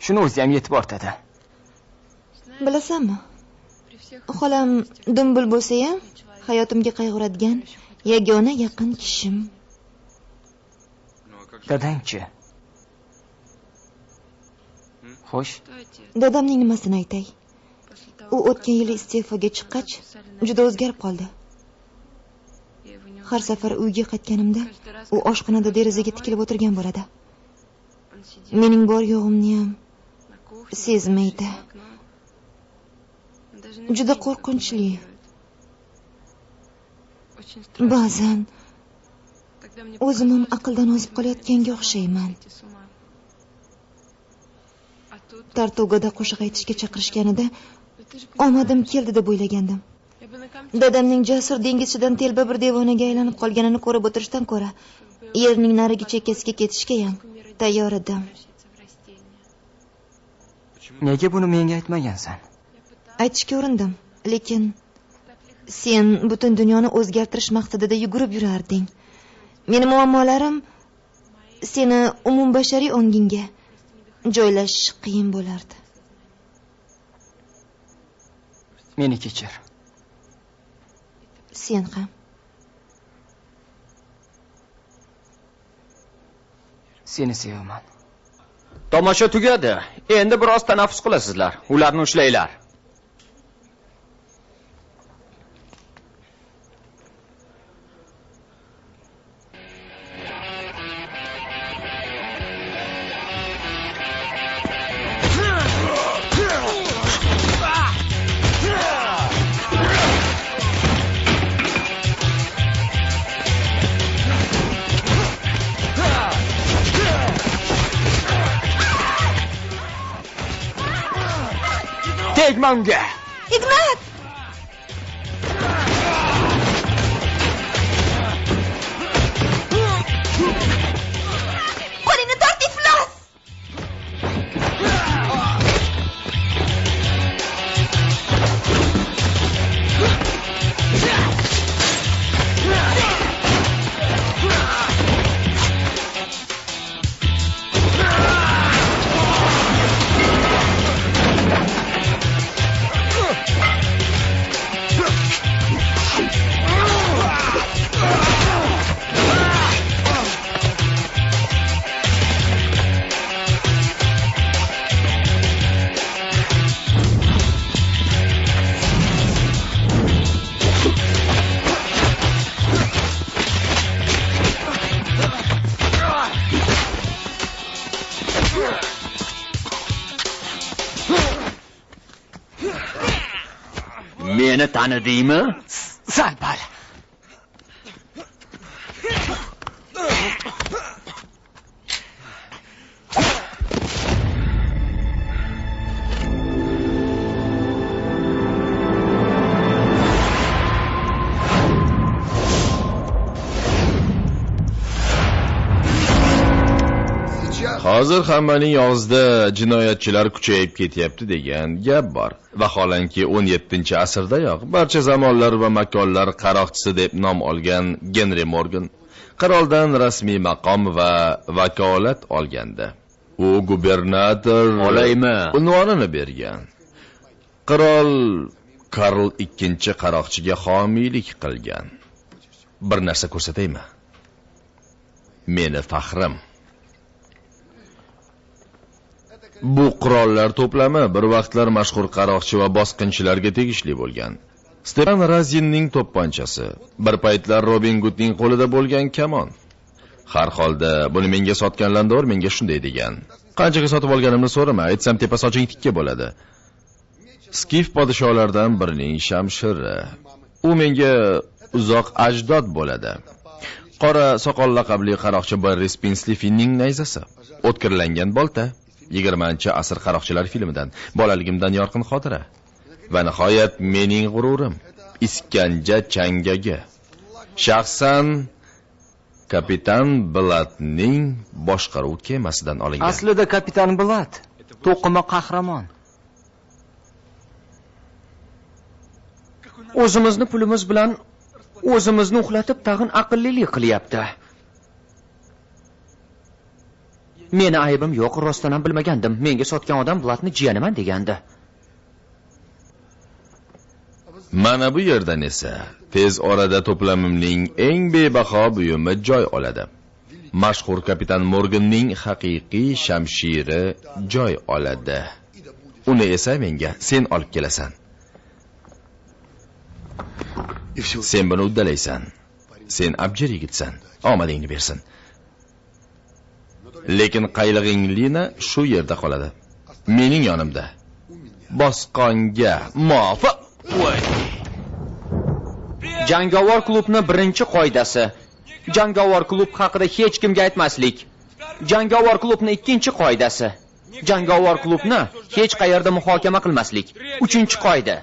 Shuni o'zi ham yetib ortadi. Bilasanmi? Xolam dumbul bo'lsa ham hayotimga qayg'uradigan yagona yaqin kishim. Dadangchi? Xo'sh. Dadamning nimasini aytay? U o'tgan yili iste'foga chiqqach juda o'zgarib qoldi. Har safar uyga qaytganimda u oshxonada derazaga tikilib o'tirgan bo'ladi. Mening bor yo'g'imni ham sezmaydi. Juda qo'rqinchli. Ba'zan o'zim ham aqldan ozib qolayotganga o'xshayman. Tartugada qo'shiq aytishga chaqirishganida omadim keldi deb o'ylagandim. Dadamning jasur dengizchidan telba bir devonaga aylanib qolganini ko'rib o'tirishdan ko'ra yerning narigi chekkasiga ketishga ham tayyor edim. Nega buni menga aytmagansan? Aytishga urindim, lekin sen butun dunyoni o'zgartirish maqsadida yugurib yurarding. Meni muammolarim seni umumbashariy ongingga joylash qiyin bo'lardi. Meni kechir. Sen ham. Seni sevaman. Tomosha tugadi. Endi biroz tanaffus qilasizlar. Ularni ushlanglar. Tegma unga. Ignat! Qo'lingni tort, iflos! Meni tanidingmi? Sal-pal. Hozir hammaning og'zida jinoyatchilar kuchayib ketyapti degan gap bor. Vaholanki 17-asrdayoq barcha zamonlar va makonlar qaroqchisi deb nom olgan Genri Morgan qiroldan rasmiy maqom va vakolat olgandi. U gubernator olaymi unvonini bergan. Qirol Karl II qaroqchiga homiylik qilgan. Bir narsa ko'rsataymi? Meni faxrim. Bu qurollar to'plami bir vaqtlar mashhur qaroqchi va bosqinchilarga tegishli bo'lgan. Stepan Razinning to'pponchasi, bir paytlar Robin Gudning qo'lida bo'lgan kamon. Har holda buni menga sotgan landor menga shunday degan. Qanchaga sotib olganimni so'rama, aytsam tepa soching tikka bo'ladi. Skif podsholardan birining shamshiri. U menga uzoq ajdod bo'ladi. Qora soqol laqabli qaroqchi Barry Spinslifinning nayzasi, o'tkirlangan bolta. 20-asr qaroqchilar filmidan, bolaligimdan yorqin xotira. Va nihoyat mening g'ururim, iskanja changagi. Shaxsan kapitan Blatning boshqaruv kemasidan olingan. Aslida kapitan Blat to'qima qahramon. O'zimizni pulimiz bilan o'zimizni uxlatib tag'in aqllilik qilyapti. Meni aybim yo'q, rostdan ham bilmagandim. Menga sotgan odam Blatni jiyaniman degandi. Mana bu yerdan esa tez orada to'plamimning eng bebaho buyumi joy oladi. Mashhur kapitan Morganning haqiqiy shamshiri joy oladi. Uni esa menga sen olib kelasan. Sen buni uddalaysan. Sen abjir yigitsan. Omadingni bersin. Lekin qaylig'ing Lina shu yerda qoladi. Mening yonimda. Bosqonga muvofiq. Voy. Jangovar klubning birinchi qoidasi. Jangovar klub haqida hech kimga aytmaslik. Jangovar klubning ikkinchi qoidasi. Jangovar klubni hech qayerda muhokama qilmaslik. Uchinchi qoida.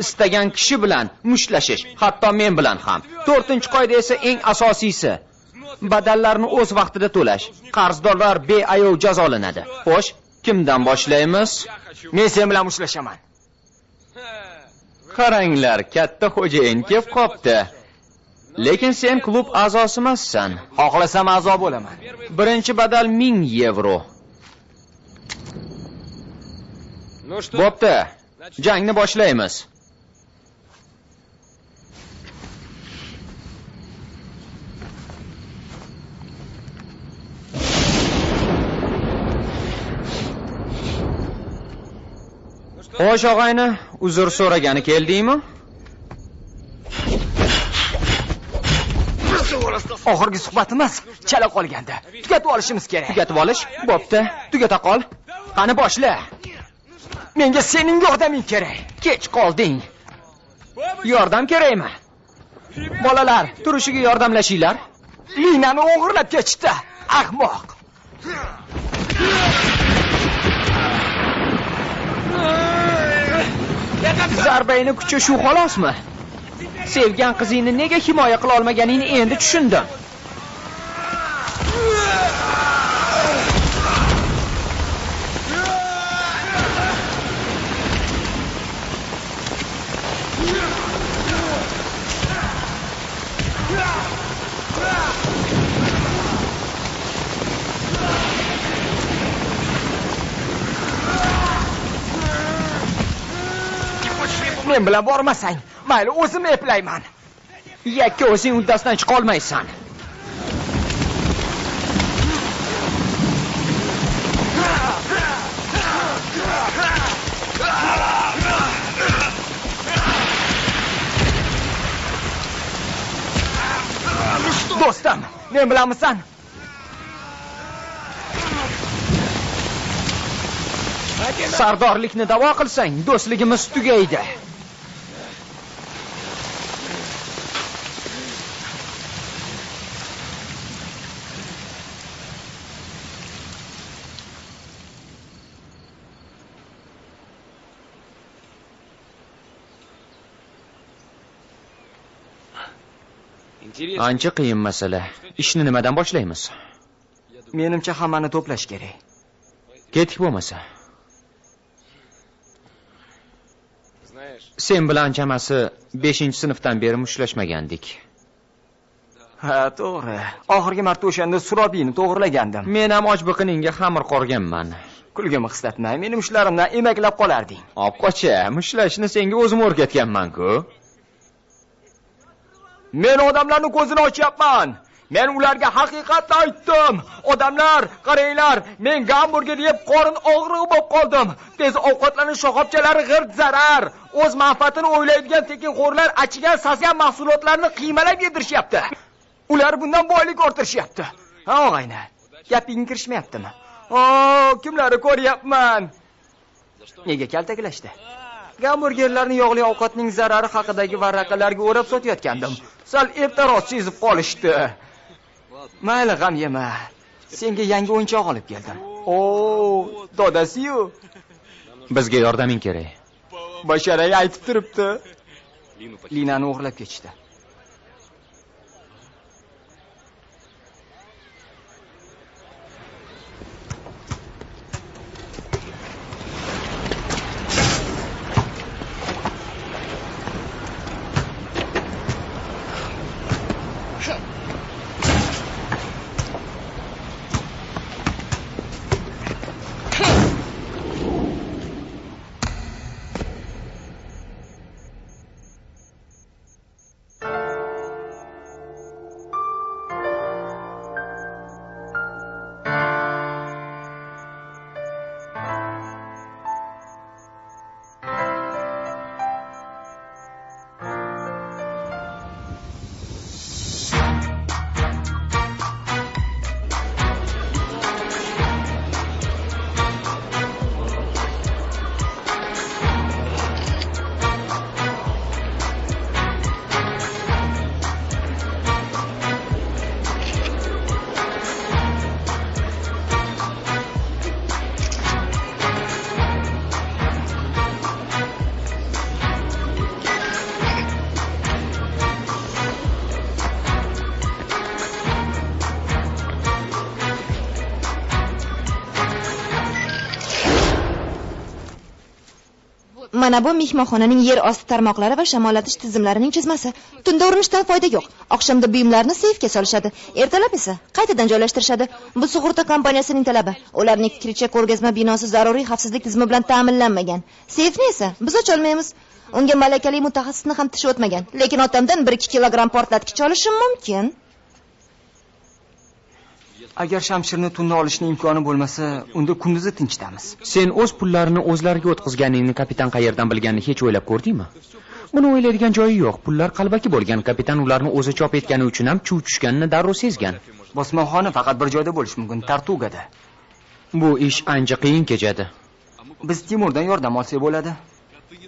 Istagan kishi bilan mushtlashish, hatto men bilan ham. To'rtinchi qoida esa eng asosiysi. Badallarni o'z vaqtida to'lash. Qarzdorlar beayov jazolanadi. Xo'sh, kimdan boshlaymiz? Men sen bilan mushtlashaman. Qaranglar, katta xo'jayin kelib qopti. Lekin sen klub a'zosi emassan. Xohlasam a'zo bo'laman. Birinchi badal 1000 yevro. Bo'pti. Jangni boshlaymiz. Xo'sh, og'ayni, uzr so'ragani keldingmi? Oxirgi suhbatimiz chala qolgandi. Tugatib olishimiz kerak. Tugatib olish? Bo'pti, tugata qol. Qani boshla. Menga sening yordaming kerak. Kech qolding. Yordam kerakmi? Bolalar, turishiga yordamlashinglar. Linani o'g'irlab ketishdi, ahmoq. Zarbangni kuchi shu xolosmi? Sevgan qizingni nega himoya qila olmaganingni endi tushundim. Men bilan bormasang, mayli o'zim eplayman. Yakka o'zing uddasidan chiqa olmaysan. Do'stim, men bilanmisan? Sardorlikni da'vo qilsang, do'stligimiz tugaydi. Ancha qiyin masala. Ishni nimadan boshlaymiz? Menimcha hammani to'plash kerak. Ketdik bo'lmasa. Sen bilan chamasi 5-sinfdan beri mushtlashmagandik. Ha, to'g'ri. Oxirgi marta o'shanda surobiyni to'g'rilagandim. Men ham och biqiningga xamir qorganman. Kulgimni qislatmay, meni mushtlarimdan emaklab qolarding. Obqocha, mushtlashni senga o'zim o'rgatganman-ku. Men odamlarning ko'zini ochyapman. Men ularga haqiqatni aytdim. Odamlar, qaranglar, men gamburger yeb qorin og'rig'i bo'lib qoldim. Tez ovqatlanish shoxobchalari g'irt zarar. O'z manfaatini o'ylaydigan tekinxo'rlar achigan, sasigan mahsulotlarni qiymalab yedirishyapti. Ular bundan boylik orttirishyapti. Ha, og'ayni, gapingga kirishmayaptimi? O, kimlarni ko'ryapman? Nega kaltaklashdi? Gamburgerlarni yog'li ovqatning zarari haqidagi varaqalarga o'rab sotayotgandim. Sal ertaroq sezib qolishdi. Mayli, g'am yema. Senga yangi o'yinchoq olib keldim. O, dodasi-yu. Bizga yordaming kerak. Basharay aytib turibdi. Linani o'g'irlab ketishdi. Mana bu mehmonxonaning yer osti tarmoqlari va shamollatish tizimlarining chizmasi. Tunda urinishdan foyda yo'q. Oqshomda buyumlarni seyfga solishadi. Ertalab esa qaytadan joylashtirishadi. Bu sug'urta kompaniyasining talabi. Ularning fikricha ko'rgazma binosi zaruriy xavfsizlik tizimi bilan ta'minlanmagan. Seyfni esa biz ocha olmaymiz. Unga malakali mutaxassisni ham tishi o'tmagan. Lekin otamdan 1-2 kilogramm portlatkich olishim mumkin. Agar shamshirni tunda olishning imkoni bo'lmasa, unda kunduzi tinchitamiz. Sen o'z pullarini o'zlariga o'tkazganingni kapitan qayerdan bilganini hech o'ylab ko'rdingmi? Buni o'ylaydigan joyi yo'q. Pullar qalbaki bo'lgan. Kapitan ularni o'zi chop etgani uchun ham chuv tushganini darrov sezgan. Bosmaxona faqat bir joyda bo'lishi mumkin, Tartugada. Bu ish ancha qiyin kechadi. Biz Timurdan yordam olsak bo'ladi.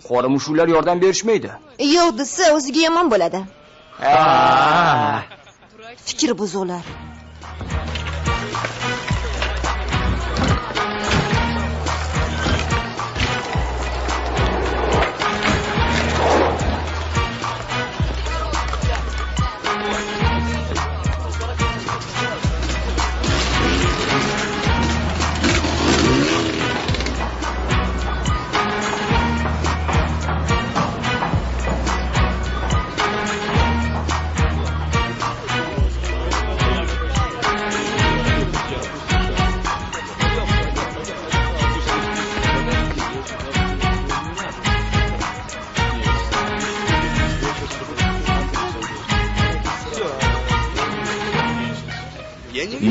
Qora mushuklar yordam berishmaydi. Yo'q desa o'ziga yomon bo'ladi. Fikr buzuqlar.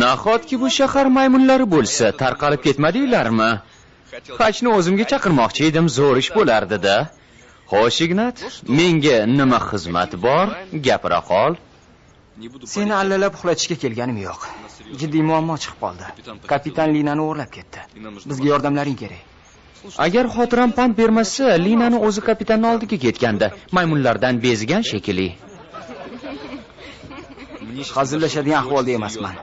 Nahotki bu shahar maymunlari bo'lsa, tarqalib ketmadinglarmi? Xachni o'zimga chaqirmoqchi edim, zo'r ish bo'lardi-da. Xo'sh, Ignat, menga nima xizmat bor? Gapira qol. Seni allalab uxlatishga kelganim yo'q. Jiddiy muammo chiqib qoldi. Kapitan Linani o'g'irlab ketdi. Bizga yordamlaring kerak. Agar xotiram pand bermasa, Linani o'zi kapitanning oldiga ketganda, maymunlardan bezigan shekilli. Hazillashadigan ahvolda emasman.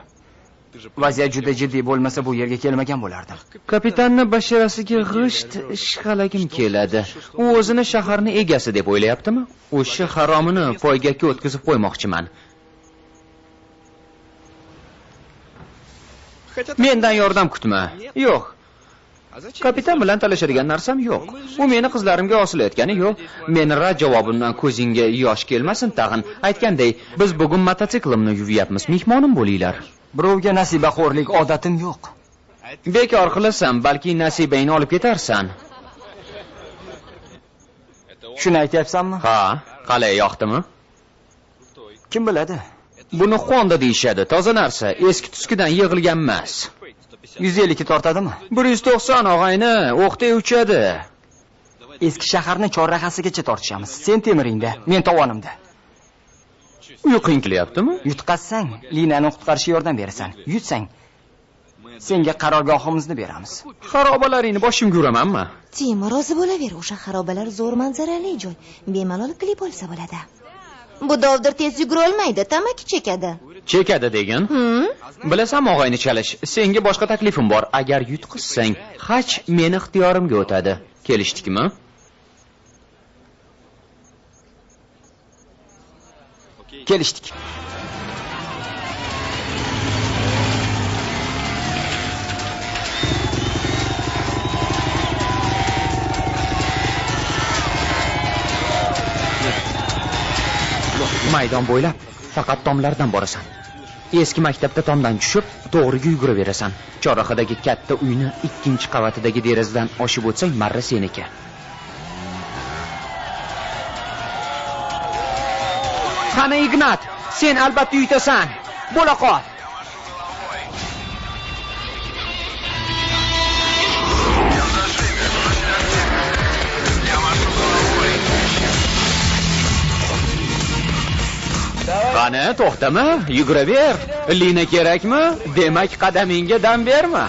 Vaziyat juda jiddiy bo'lmasa bu yerga kelmagan bo'lardim. Kapitanni basharasiga g'isht ishqalagim keladi. U o'zini shaharning egasi deb o'ylayaptimi? O'sha haromini poygakka o'tkazib qo'ymoqchiman. Mendan yordam kutma. Yo'q. Kapitan bilan talashadigan narsam yo'q. U meni qizlarimga osilayotgani yo'q. Meni rad javobimdan ko'zingga yosh kelmasin tag'in. Aytganday, biz bugun mototsiklimni yuvyapmiz. Mehmonim bo'linglar. Birovga nasibaxo'rlik odatim yo'q. Bekor qilasan, balki nasibangni olib ketarsan. Shuni aytyapsanmi? Ha, qalay yoqdimi? Kim biladi? Buni Honda deyishadi. Toza narsa, eski tuskidan yig'ilgan emas. 152 tortadimi? 190 og'ayni, o'qday uchadi. Eski shaharni chorrahasigacha tortishamiz. Sen temiringda, men tovonimda. Uyqing kelyaptimi? Yutqazsang, Linani qutqarishga yordam berasan. Yutsang, senga qarorgohimizni beramiz. Xarobalaringni boshimga uramanmi? Timur, rozi bo'laver, o'sha xarobalar zo'r manzarali joy. Bemalol klip olsa bo'ladi. Bu dovdir tez yugura olmaydi, tamaki chekadi. Chekadi degin? Bilasanmi og'ayni chalish, senga boshqa taklifim bor. Agar yutqizsang, xach meni ixtiyorimga o'tadi. Kelishdikmi? Kelishdik. Maydon bo'ylab faqat tomlardan borasan. Eski maktabda tomdan tushib, to'g'riga yuguraverasan. Chorrahadagi katta uyni 2-chi qavatidagi derazadan oshib o'tsang, marra seniki. Qani Ignat, sen albatta yutasan. Bo'la qol. Qani, to'xtama, yuguraver. Lina kerakmi? Demak, qadamingga dam berma.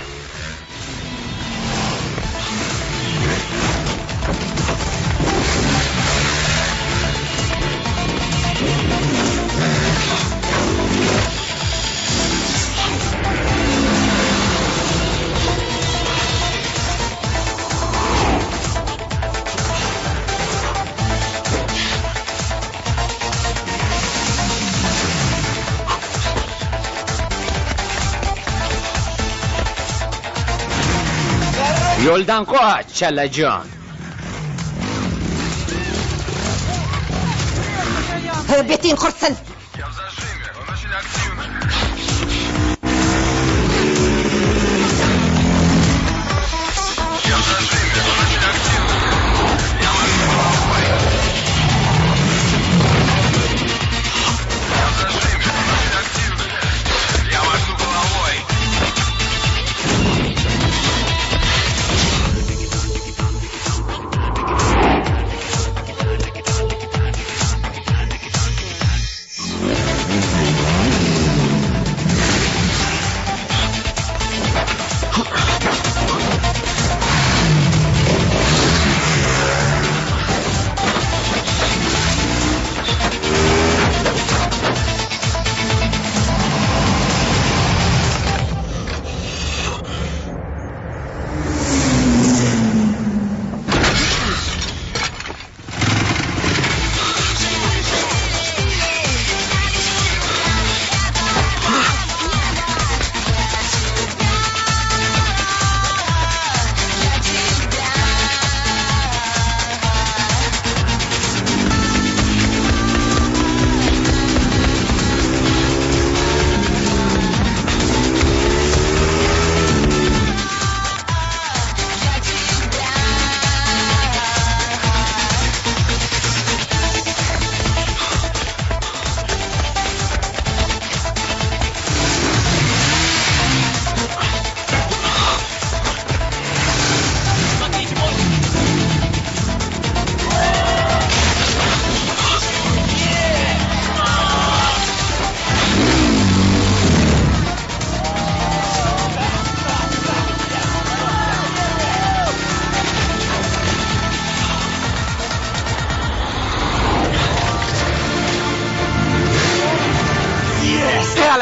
Yo'ldan qoch, chalajon. Beting qursin.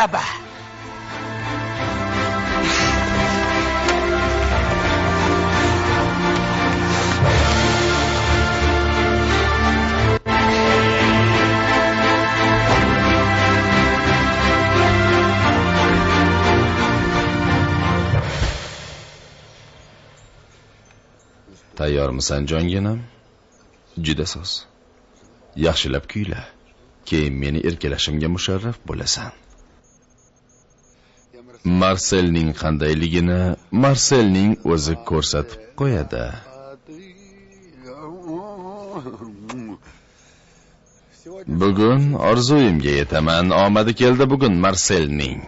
G'alaba. Tayyormisan jonginam? Juda soz. Yaxshilab kuyla. Keyin meni erkalashimga musharraf bo'lasan. Marselning qandayligini Marselning o'zi ko'rsatib qo'yadi. Bugun orzuyimga yetaman. Omadi keldi bugun Marselning.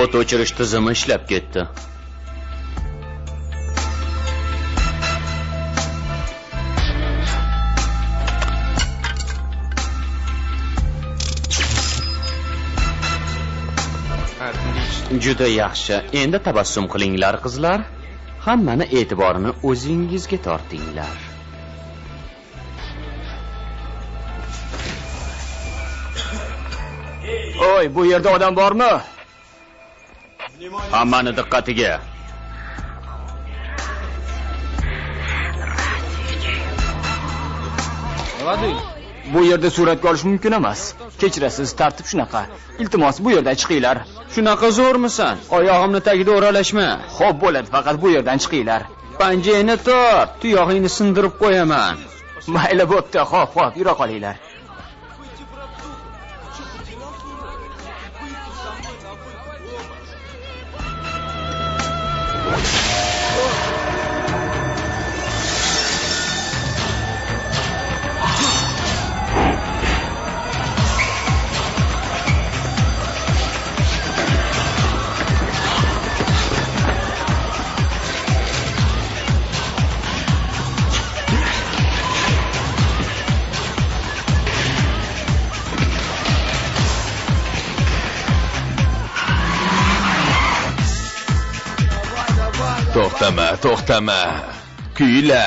O't o'chirish tizimi ishlab ketdi. Juda yaxshi. Endi tabassum qilinglar qizlar. Hammani e'tiborini o'zingizga tortinglar. Oy, bu yerda odam bormi? Hammani diqqatiga. Bu yerda suratga olish mumkin emas. Kechirasiz, tartib shunaqa. Iltimos, bu yerdan chiqinglar. Shunaqa zo'rmisan? Oyog'imni tagida o'ralashma. Xo'p bo'ladi, faqat bu yerdan chiqinglar. Panjangni tort, tuyog'ingni sindirib qo'yaman. Mayli bo'pti, xo'p, xo'p, yura qolinglar. To'xtama, to'xtama. Kuyla.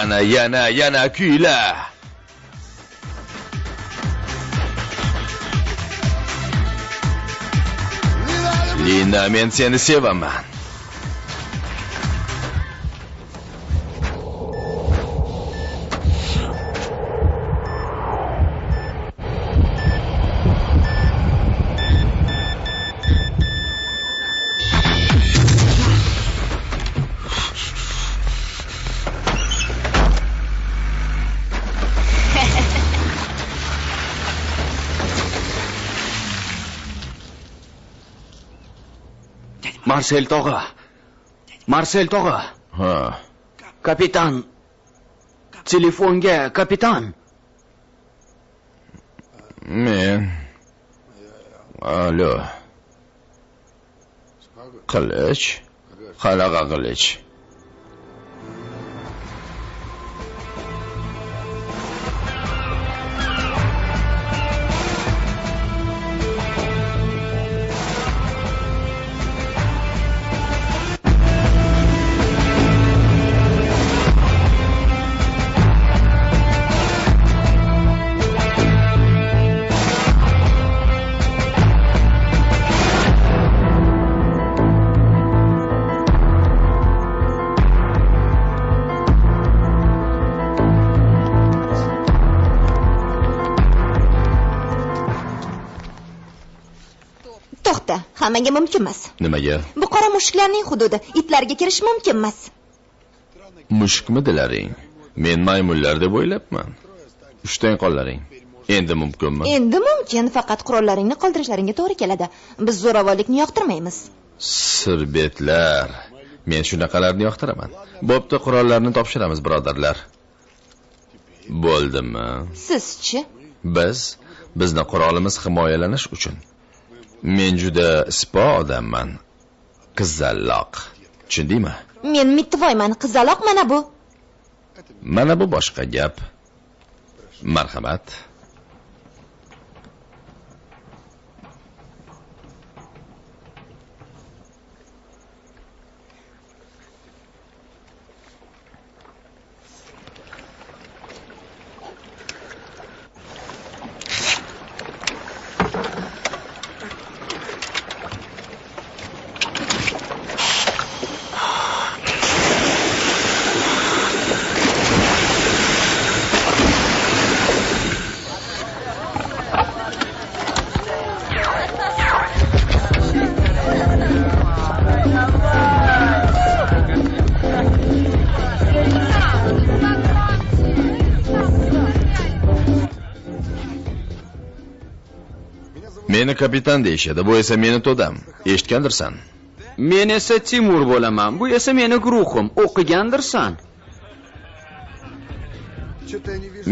Qani yana yana kuyla. Lina, men seni sevaman. Marsel tog'a. Marsel tog'a. Ha. Kapitan. Telefonga kapitan. Men. Alo. Qilich? Qanaqa qilich? To'xta, hammaga mumkin emas. Nimaga? Bu qora mushuklarning hududi, itlarga kirish mumkin emas. Mushukmidilaring? Men maymunlar deb o'ylabman. Ushtang qollaring. Endi mumkinmi? Endi mumkin, faqat qurollaringni qoldirishlaringga to'g'ri keladi. Biz zo'ravonlikni yoqtirmaymiz. Sirbetlar. Men shunaqalarni yoqtiraman. Bo'pti, qurollarni topshiramiz, birodarlar. Bo'ldimi? Sizchi? Bizni qurolimiz himoyalanish uchun. Men juda sipo odamman. Qizaloq. Tushundingmi? Men mitvoyman, qizaloq mana bu. Mana bu boshqa gap. Marhamat. Meni kapitan deyishadi, bu esa meni to'dam. Eshitgandirsan? Men esa Timur bo'laman. Bu esa meni guruhim. O'qigandirsan?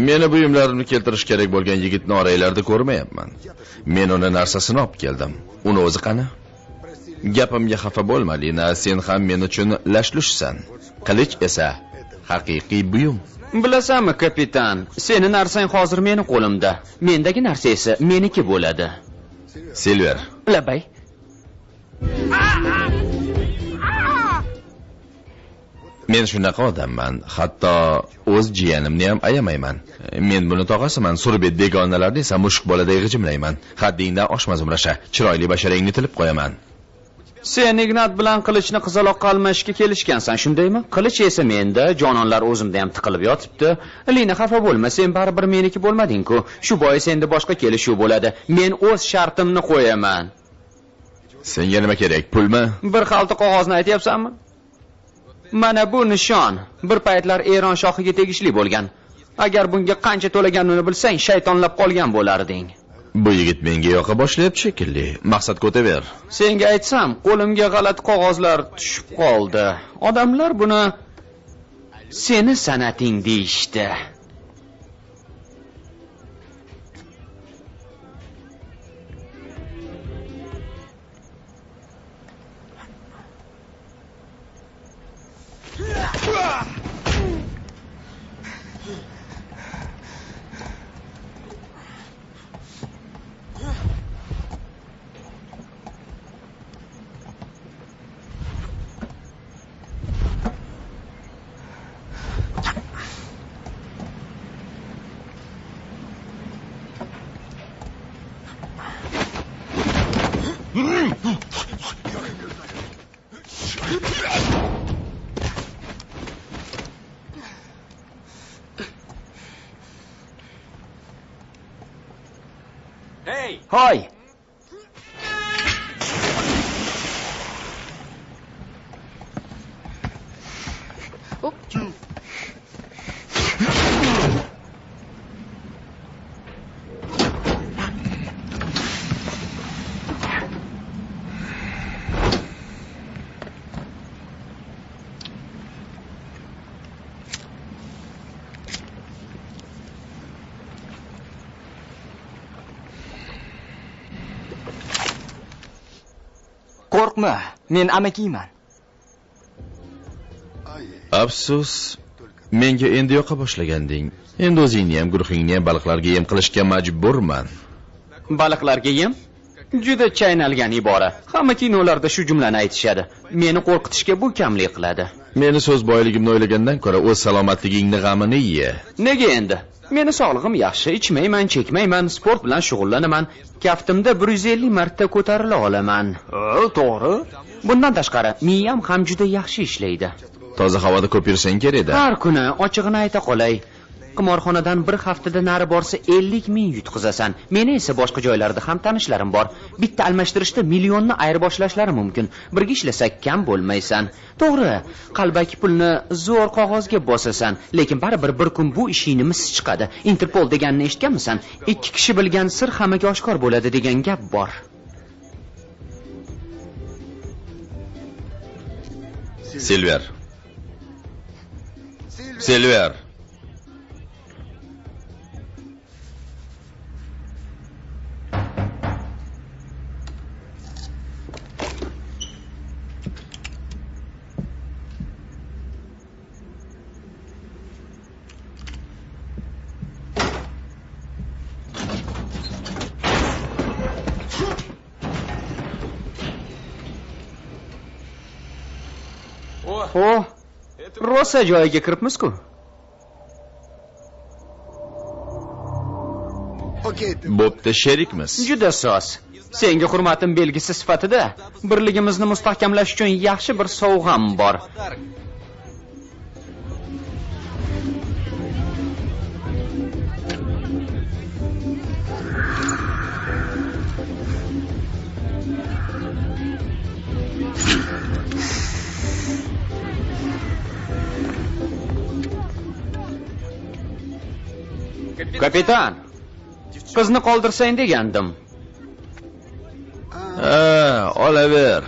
Meni buyumlarimni keltirish kerak bo'lgan yigitni oranglarda ko'rmayapman. Men uni narsasini olib keldim. Uni o'zi qani? Gapimga xafa bo'lma, Lina, sen ham men uchun lashlushsan. Qilich esa haqiqiy buyum. Bilasanmi, kapitan, seni narsang hozir meni qo'limda. Mendagi narsa esa meniki bo'ladi. Silver. Labay. Men shunaqa odamman, hatto o'z jiyanimni ham ayamayman. Men buni tog'asiman, surbet begonalarni esa mushuk boladay g'ijimlayman. Haddingdan oshma, Zumrasha, chiroyli basharangni tilib qo'yaman. Sen Ignat bilan qilichni qizaloqqa almashishga kelishgansan, shundaymi? Qilich esa menda, jononlar o'zimda ham tiqilib yotibdi. Lina, xafa bo'lma, sen baribir meniki bo'lmading-ku. Shu bois endi boshqa kelishuv bo'ladi. Men o'z shartimni qo'yaman. Senga nima kerak, pulmi? Bir xalta qog'ozni aytyapsanmi? Mana bu nishon bir paytlar Eron shohiga tegishli bo'lgan. Agar bunga qancha to'laganini bilsang, shaytonlab qolgan bo'larding. Bu yigit menga yoqa boshlayapti shekilli. Maqsadga o'taver. Senga aytsam, qo'limga g'alati qog'ozlar tushib qoldi. Odamlar buni seni san'ating deyishdi. Hoy! Qo'rqma, men amakiyman. Afsus, menga endi yoqa boshlaganding. Endi o'zingni ham, guruhingni ham baliqlarga yem qilishga majburman. Baliqlarga yem? Juda chaynalgan ibora. Hamma kinolarda shu jumlani aytishadi. Meni qo'rqitishga bu kamlik qiladi. Meni so'z boyligimni o'ylagandan ko'ra o'z salomatligingni g'amini ye. Nega endi? Meni sog'lig'im yaxshi, ichmayman, chekmayman, sport bilan shug'ullanaman. Kaftimda 150 marta ko'tarila olaman. To'g'ri. Bundan tashqari, miyam ham juda yaxshi ishlaydi. Toza havoda ko'p yursang kerak-da. Har kuni ochig'ini ayta qolay. Qimorxonadan bir haftada nari borsa 50 ming yutqizasan. Meni esa boshqa joylarda ham tanishlarim bor. Bitta almashtirishda millionni ayirboshlashlari mumkin. Birga ishlasak kam bo'lmaysan. To'g'ri, qalbaki pulni zo'r qog'ozga bosasan, lekin baribir bir kun bu ishingni misi chiqadi. Interpol deganini eshitganmisan? 2 kishi bilgan sir hammaga oshkor bo'ladi degan gap bor. Silver. Silver. O, rosa joyiga kiribmiz-ku. Bo'pti, sherikmiz. Juda soz. Senga hurmatim belgisi sifatida birligimizni mustahkamlash uchun yaxshi bir sovg'am bor. Kapitan, qizni qoldirsang degandim. Ha, olaver.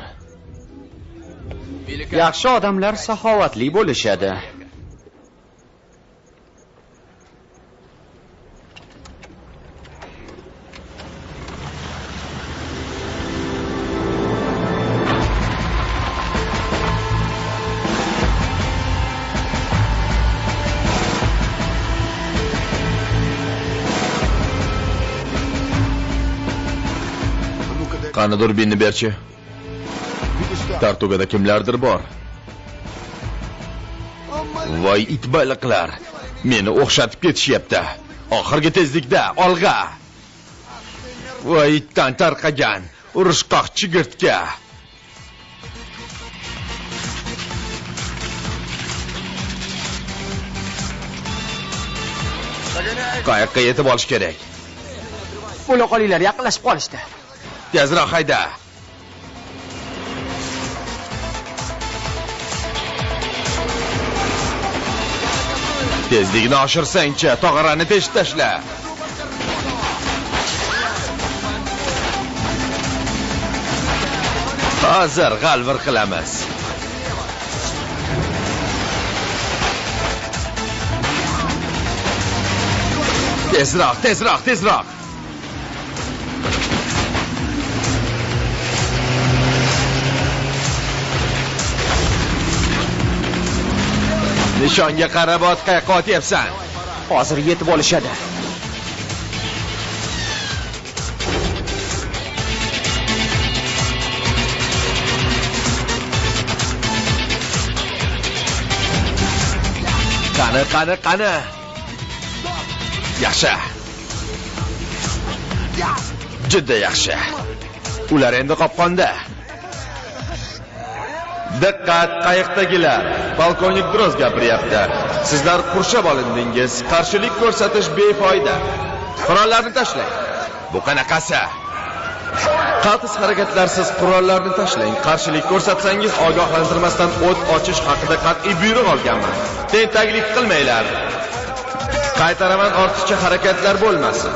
Yaxshi odamlar saxovatli bo'lishadi. Qani durbinni berchi. Tartugada kimlardir bor. Voy it baliqlar, meni o'xshatib ketishyapti. Oxirgi tezlikda olg'a. Voy itdan tarqagan urushqoq chigirtka. Qayiqqa yetib olish kerak. Bo'la qolinglar, yaqinlashib qolishdi. Tezroq hayda. Tezlikni oshirsangchi, tog'orani teshib tashla. Hozir g'alvir qilamiz. Tezroq, tezroq, tezroq. Nishonga qarab ot, qayoqqa otyapsan? Hozir yetib olishadi. Qani, qani, qani. Yaxshi. Juda yaxshi. Ular endi qopqonda. Diqqat, qayiqdagilar. Polkovnik Drozd gapiryapti. Sizlar qurshab olindingiz. Qarshilik ko'rsatish befoyda. Qurollarni tashlang. Bu qanaqasi? Qaltis harakatlarsiz qurollarni tashlang. Qarshilik ko'rsatsangiz ogohlantirmasdan o't ochish haqida qat'iy buyruq olganman. Tentaklik qilmanglar. Qaytaraman, ortiqcha harakatlar bo'lmasin.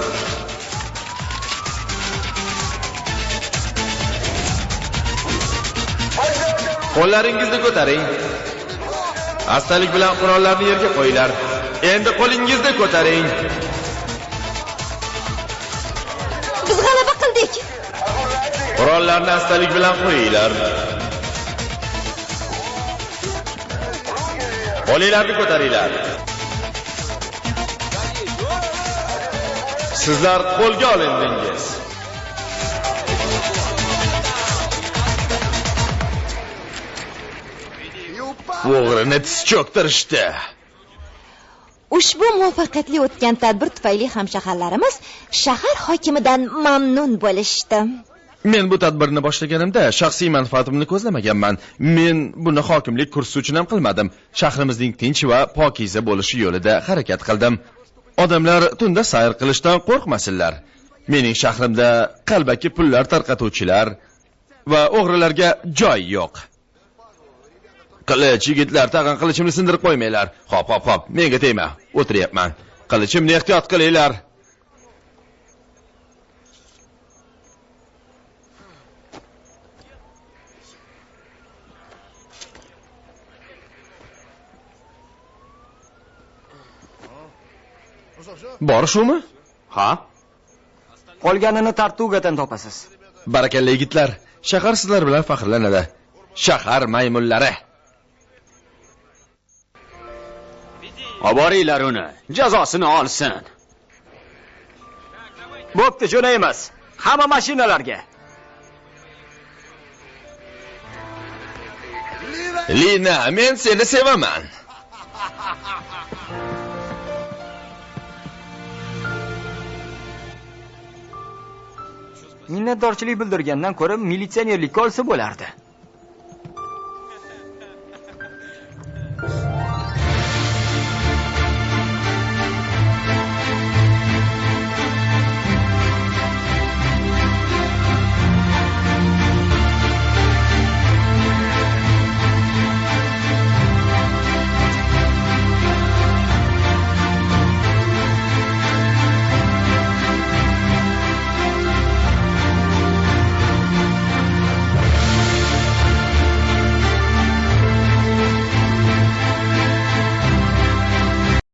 Qo'llaringizni ko'taring. Astalik bilan qurollarni yerga qo'yinglar. Endi qo'lingizni ko'taring. Biz g'alaba qildik. Qurollarni astalik bilan qo'yinglar. Qo'linglarni ko'taringlar. Sizlar qo'lga olindingiz. O'g'rini tiz cho'ktirishdi. Ushbu muvaffaqiyatli o'tgan tadbir tufayli hamshaharlarimiz shahar hokimidan mamnun bo'lishdi. Men bu tadbirni boshlaganimda shaxsiy manfaatimni ko'zlamaganman. Men buni hokimlik kursi uchun ham qilmadim. Shahrimizning tinch va pokiza bo'lishi yo'lida harakat qildim. Odamlar tunda sayr qilishdan qo'rqmasinlar. Mening shahrimda qalbaki pullar tarqatuvchilar va o'g'rilarga joy yo'q. Qilich, yigitlar, tag'in qilichimni sindirib qo'ymanglar. Hop, hop, hop, menga tegma. O'tiryapman. Qilichimni ehtiyot qilinglar. Bor shumi? Ha? Qolganini Tartugadan topasiz. Barakalla yigitlar, shahar sizlar bilan faxrlanadi. Shahar maymunlari. Oboringlar uni, jazosini olsin. Bo'pti, jo'naymiz. Hamma mashinalarga. Lina, men seni sevaman. Minnatdorchilik bildirgandan ko'ra militsionerlikka olsa bo'lardi.